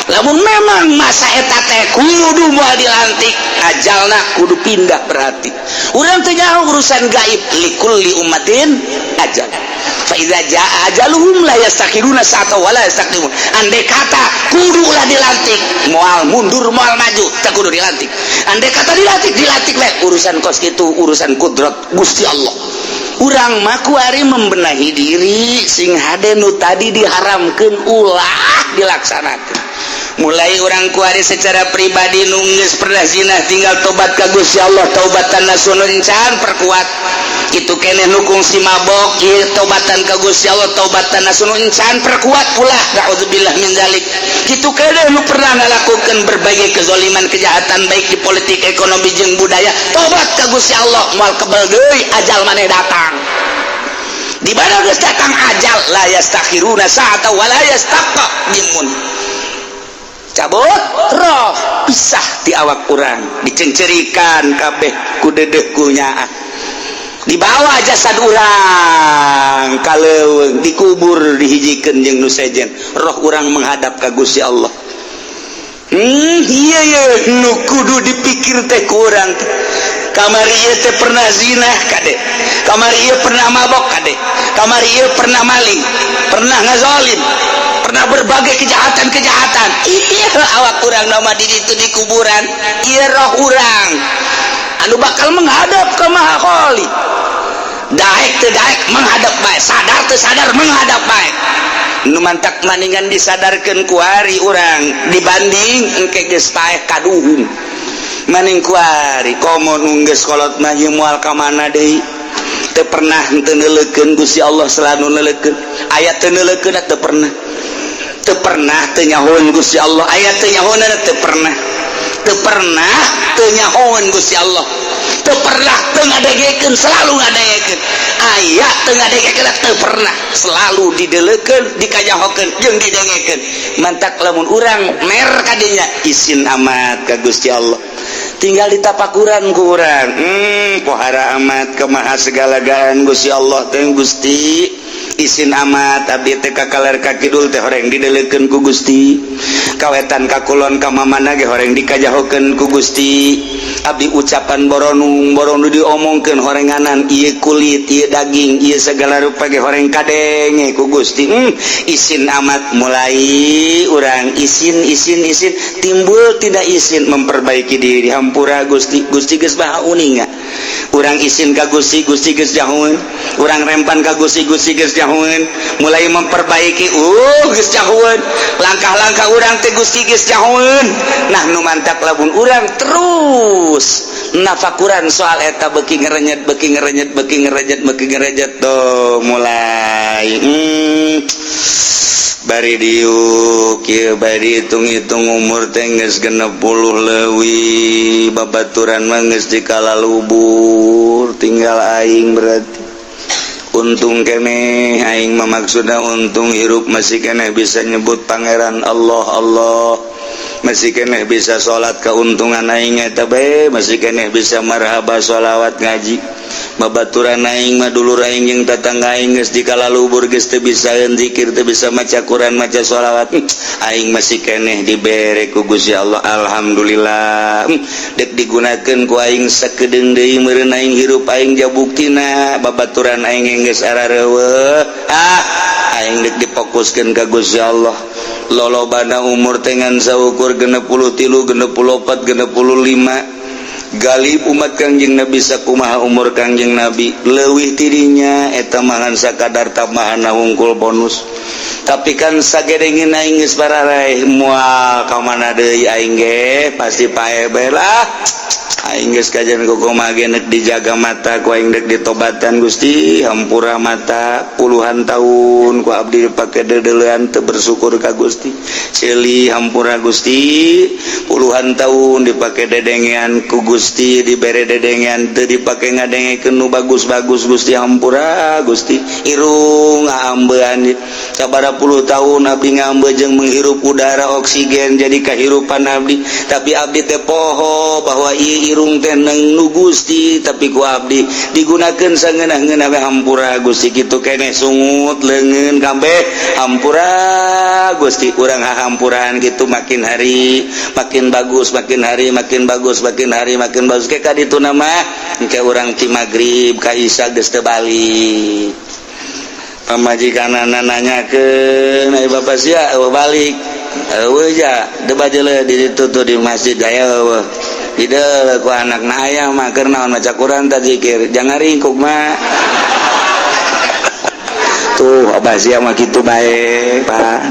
Lamun memang masa eta teh kudu moal dilantik, ajalna kudu pindah. Berarti urang teh nyaho urusan gaib. Likulli umatin ajal, fa idza jaa ajaluhum la yastakhiruna sa'ata wala yastaqdimun. Andai kata kudu ulah dilantik, moal mundur moal maju, teu kudu dilantik. Andai kata dilantik, dilantik we. Urusan kos kitu urusan kudrat Gusti Allah. Urang mah kuari membenahi diri sing hade nu tadi diharamkeun ulah dilaksanakeun. Mulai urang kuari secara pribadi, nu geus pernah zina tinggal tobat ka Gusti Allah, taubatan nasuha can perkuat. Kitu keneh nu kungsi mabok ieu, tobatan ka Gusti Allah, taubatan nasuha can perkuat, ulah, naudzubillah min zalik. Kitu keneh nu pernah ngalakukeun berbagai kezoliman, kejahatan, baik di politik, ekonomi jeung budaya, tobat ka Gusti Allah. Moal kebel deui ajal maneh datang. Di mana geus datang ajal, la yastakhiruna sa'ata wa la yastaqdimun. Cabut roh, pisah di awak urang, dicencerikan kabeh ku dedeh ku nyaah, dibawa jasad urang ka leuweung, dikubur, dihijikeun jeung nu sejen. Roh urang menghadap ka Gusti Allah. Iya iya, nu kudu dipikir teh kurang kamari ieu teh pernah zina kade, kamari ieu pernah mabok kade, kamari ieu pernah maling, pernah ngazolim, pernah berbagai kejahatan-kejahatan. Iya, awak urang nama di itu di kuburan. Iya, roh urang anu bakal menghadap ke Maha Khalik. Daek teu daek menghadap bae, sadar teu sadar menghadap bae. Nu mantak maningan disadarkeun kuari urang dibanding engke geus paeh kaduhung. Maning kuari komo nu geus kolot mah moal ka mana deui. Teu pernah teu neuleukeun Gusti Allah, selalu neuleukeun. Aya teu neuleukeun? Teu pernah. Teu pernah teu nyahoeun Gusti Allah? Aya teu nyahoeun? Teu pernah. Teu pernah teu nyahoeun Gusti Allah? Teu pernah teu ngadengekeun? Selalu ngadengekeun. Aya teu ngadengekeun? Teu pernah, selalu dideleukeun, dikanyahokeun jeung didengekeun. Mantak lamun urang mer kadinya, isin amat ka Gusti Allah. Tinggal ditapakuran ku urang, pohara amat kemaha segala-galaan Gusti Allah teh. Gusti, isin amat abdi teh, ka kaler ka kidul teh horeng dideleukeun ku Gusti, ka wetan ka kulon ka mamana ge horeng dikajahokeun ku Gusti. Abdi ucapan boronung boronu diomongkeun horenganan, ieu kulit, ieu daging, ieu segala rupa ge horeng kadenge ku Gusti. Isin amat. Mulai urang isin, isin, isin, timbul tidak isin memperbaiki diri. Hampura Gusti. Gusti geus maha uninga. Urang isin ka Gusti, Gusti geus nyahoeun. Urang rempan ka Gusti, Gusti geus nyahoeun. Mulai memperbaiki, geus nyahoeun. Langkah-langkah urang teh Gusti geus nyahoeun. Nah, nu mantak lamun urang terus nafakuran soal eta, beuki ngerenyet, beuki ngerenyet, beuki ngerenyet, beuki ngerenyet tuh mulai bari diuk ieu, bari hitung-hitung umur teh geus 60 leuwih, babaturan mah geus dikalalubur, tinggal aing. Berarti untung keneh aing mah, maksudna untung hirup masih keneh bisa nyebut Pangeran Allah, Allah. Masih keneh bisa salat, keuntungan aing eta bae. Masih keneh bisa marhaba, sholawat, ngaji. Babaturan aing mah, dulur aing jeung tatangga aing geus dikalalubur, geus teu bisa zikir, teu bisa maca Quran, maca sholawat. Aing masih keneh dibere ku Gusti Allah, alhamdulillah. Dek digunakeun ku aing sakedeung deui meureun aing hirup aing, jabuktina babaturan aing geus arareuweuh. Ah, aing dek difokuskeun ka Gusti Allah. Lolobana umur tengan saukur 63, 64, 65. Galib umat Kangjeng Nabi sakumaha umur Kangjeng Nabi, leuwih tidinya eta mangan sakadar tambahan hungkul, bonus. Tapi kan sagedengin aing geus bararaeh, moal ka mana deui aing ge, pasti paeh bae lah. Aing geus kajian kumaha ge dijaga mata ku aing, dek ditobatan. Gusti, hampura, mata puluhan tahun ku abdi dipake dedelean, teu bersyukur ka Gusti. Ceuli hampura, Gusti, puluhan tahun dipake dedengean ku Gusti, dibere dedengean teu dipake ngadengekeun nu bagus-bagus. Gusti, hampura, Gusti. Irung ngaambean sabara puluh tahun abdi ngambe jeung menghirup udara oksigen jadi kehirupan abdi, tapi abdi teh poho bahwa ieu irung teh neng nu Gusti, tapi ku abdi digunakeun sangeunah-ngeunah we. Hampura, Gusti. Kitu keneh sungut leungeun kabeh, hampura, Gusti. Urang hahampuran gitu, makin hari makin bagus, makin hari makin bagus, makin hari makin bagus. Ke ka ditu nama engke urang ti magrib ka isya geus teu balik. Pamajikanana nanyakeun, "Ai bapak sia eueuh balik?" "Eueuh ja, teu bajeule di ditu tuh, di masjid aya eueuh." Dideuleu ku anakna, "Aya mah keur naon, maca Quran ta zikir?" "Jangan ringkuk mah." Tuh, abah sia mah kitu bae, Pak.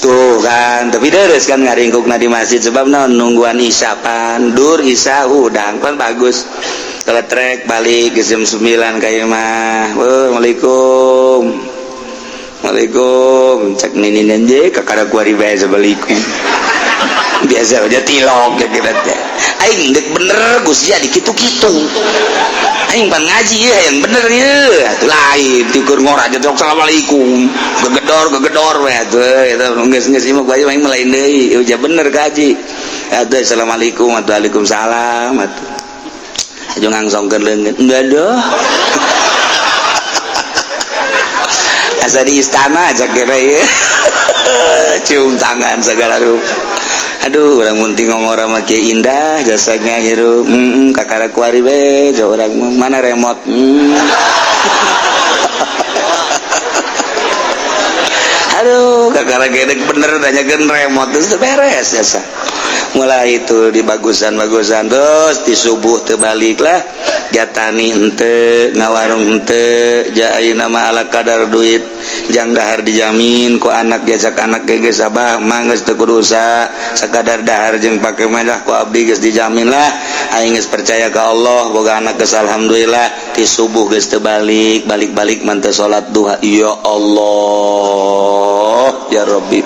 Tuh kan, tapi deres kan ngaringkukna di masjid, sebab naon, nungguan isya pan. Dur isya hudang kan bagus. Keletrek balik ke jam 9 kayak mah. Waalaikumsalam. Waalaikum. Cek nini nje kakara kuari bae, "Assalamualaikum." Biasa aja tilok ya kita teh. Aing dek bener Gusti jadi kitu-kitu. Aing pan ngaji ya yang bener ya. Atuh lain tikur ngora aja tok, "Assalamualaikum." Gegedor gegedor we atuh eta geus geus imah gua aing mah lain deui. Uja bener kaji. Atuh, "Assalamualaikum." Atuh, "Waalaikumsalam." Atuh. Aja ngangsongkeun leungeun. Enggak. Asa di istana aja kira ya. Cium tangan segala rupa. Aduh, orang munting ngomong mah kieu indah jasanya hirup. Kakara kuari we orang mana remote. Aduh, kakara gedek bener nanyakeun remote terus beres jasa. Mulai itu di bagusan-bagusan terus di subuh terbalik lah, jatani ente, ngawarung ente ja. Ayeuna mah ala kadar duit jang dahar dijamin ku anak, jajak anak ge, "Geus abah mah geus teu kudu usaha, sakadar dahar jeung pake mah ku abdi geus dijamin lah. Aing geus percaya ka Allah, boga anak geus alhamdulillah." Ti subuh geus teu balik balik-balik, manteu salat duha. Ya Allah, ya Rabbi.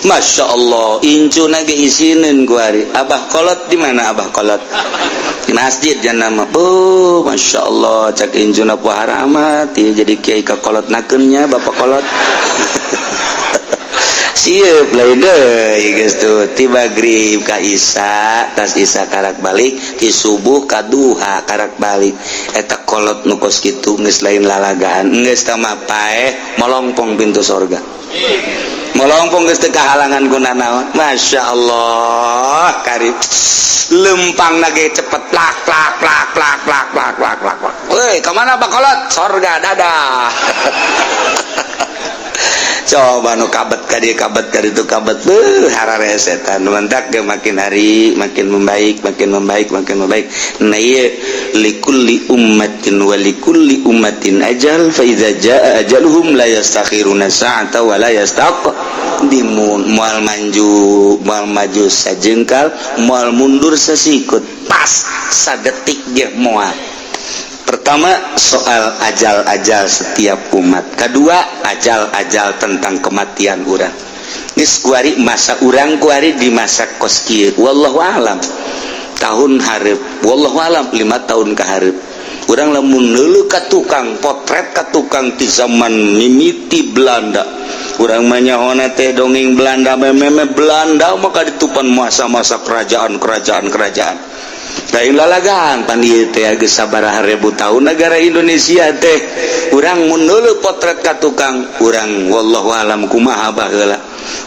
Masya Allah, incuna ge isineun ku ari, "Abah kolot di mana? Abah kolot di masjid." Jangan nama. Oh, Masya Allah, cak incuna, "Pohara amat ya jadi kiai ka kolot nakeunnya bapak kolot." Siap lain deui geus tuh. Ti magrib ka isya, tas isya karak balik, ti subuh ka duha karak balik. Eta kolot nu kos kitu geus lain lalagaan, geus tah mah paeh molongpong pintu sorga, molongpong, geus teu kahalangan ku nanaon. Masya Allah, karib lempang nage cepet, plak plak plak plak plak plak plak plak plak. "Woi, kemana, Pak Kolot?" "Sorga, dadah." Coba nu kabet ka dieu, kabet ka ditu, kabet, beuh, hararesetan mantak ge makin hari makin membaik, makin membaik, makin membaik. Nah, ieu likulli ummatin wa likulli ummatin ajal, fa idza jaa ajaluhum la yastakhiruna sa'ata wa la yastaqdimun. Moal maju, moal maju sajengkal, moal mundur sasikut, pas sadetik ge moal. Pertama soal ajal-ajal setiap umat, kedua ajal-ajal tentang kematian urang. Geus kuari masa urang kuari di masa kos kieu, wallahu alam tahun hareup, wallahu alam 5 tahun ka hareup. Urang lamun neuleuh ka tukang potret, ka tukang ti zaman mimiti Belanda, urang mah nyahona teh dongeng Belanda, meme Belanda, maka ditupan masa-masa kerajaan-kerajaan kerajaan lain lalagan. Pan ieu teh geus sabaraha ribu tahun negara Indonesia teh. Urang mun neuleuh potret ka tukang, urang wallahu alam kumaha baheula.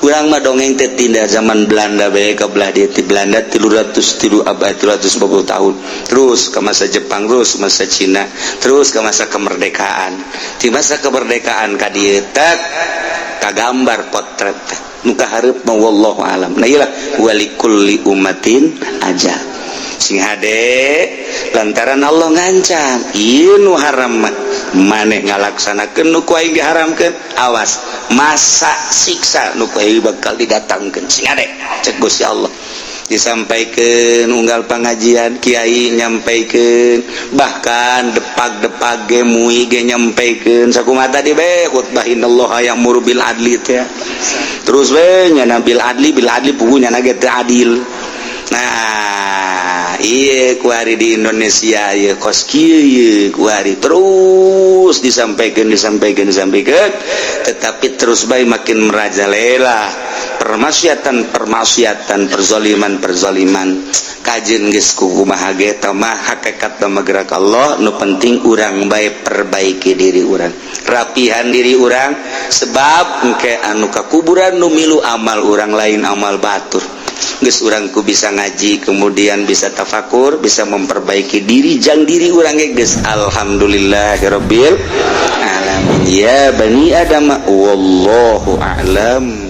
Urang mah dongeng teh tindak zaman Belanda bae ka belah dieu, ti Belanda 303 abad, 350 tahun, terus ke masa Jepang, terus masa Cina, terus ke masa kemerdekaan. Di masa kemerdekaan ka dieu tek kagambar potret teh nu kahareup mah wallahu alam. Nah, iyalah, walikulli ummatin ajal. Sing hade, lantaran Allah ngancam ieu nu haram mah maneh ngalaksanakeun nu ku aing diharamkeun, awas masa siksa nu ku aing bakal didatangkeun. Sing hade, cek Gusti Allah. Disampaikan unggal pengajian, kiai nyampaikan, bahkan depak-depak ge, MUI ge nyampaikan. Sakumaha tadi be khutbah, innallaha ya'muru bil adli teh, terus we nya bil adli, bil adli, puguh nya ge teu adil. Nah, iya, kuari di Indonesia ya kos kieu kuari, terus disampaikan, disampaikan, disampaikan, tetapi terus baik makin merajalela permaksiatan permaksiatan, perzoliman perzoliman. Kajen geus kumaha ge mah hakikat mah gerak Allah. Nu penting urang bae perbaiki diri urang, rapihan diri urang, sebab engke anu ka kuburan nu milu amal urang, lain amal batur. Geus urangku bisa ngaji, kemudian bisa tafakur, bisa memperbaiki diri jang diri urang ge geus alhamdulillahirabbil alamin. Ya bani adam, wallahu a'lam.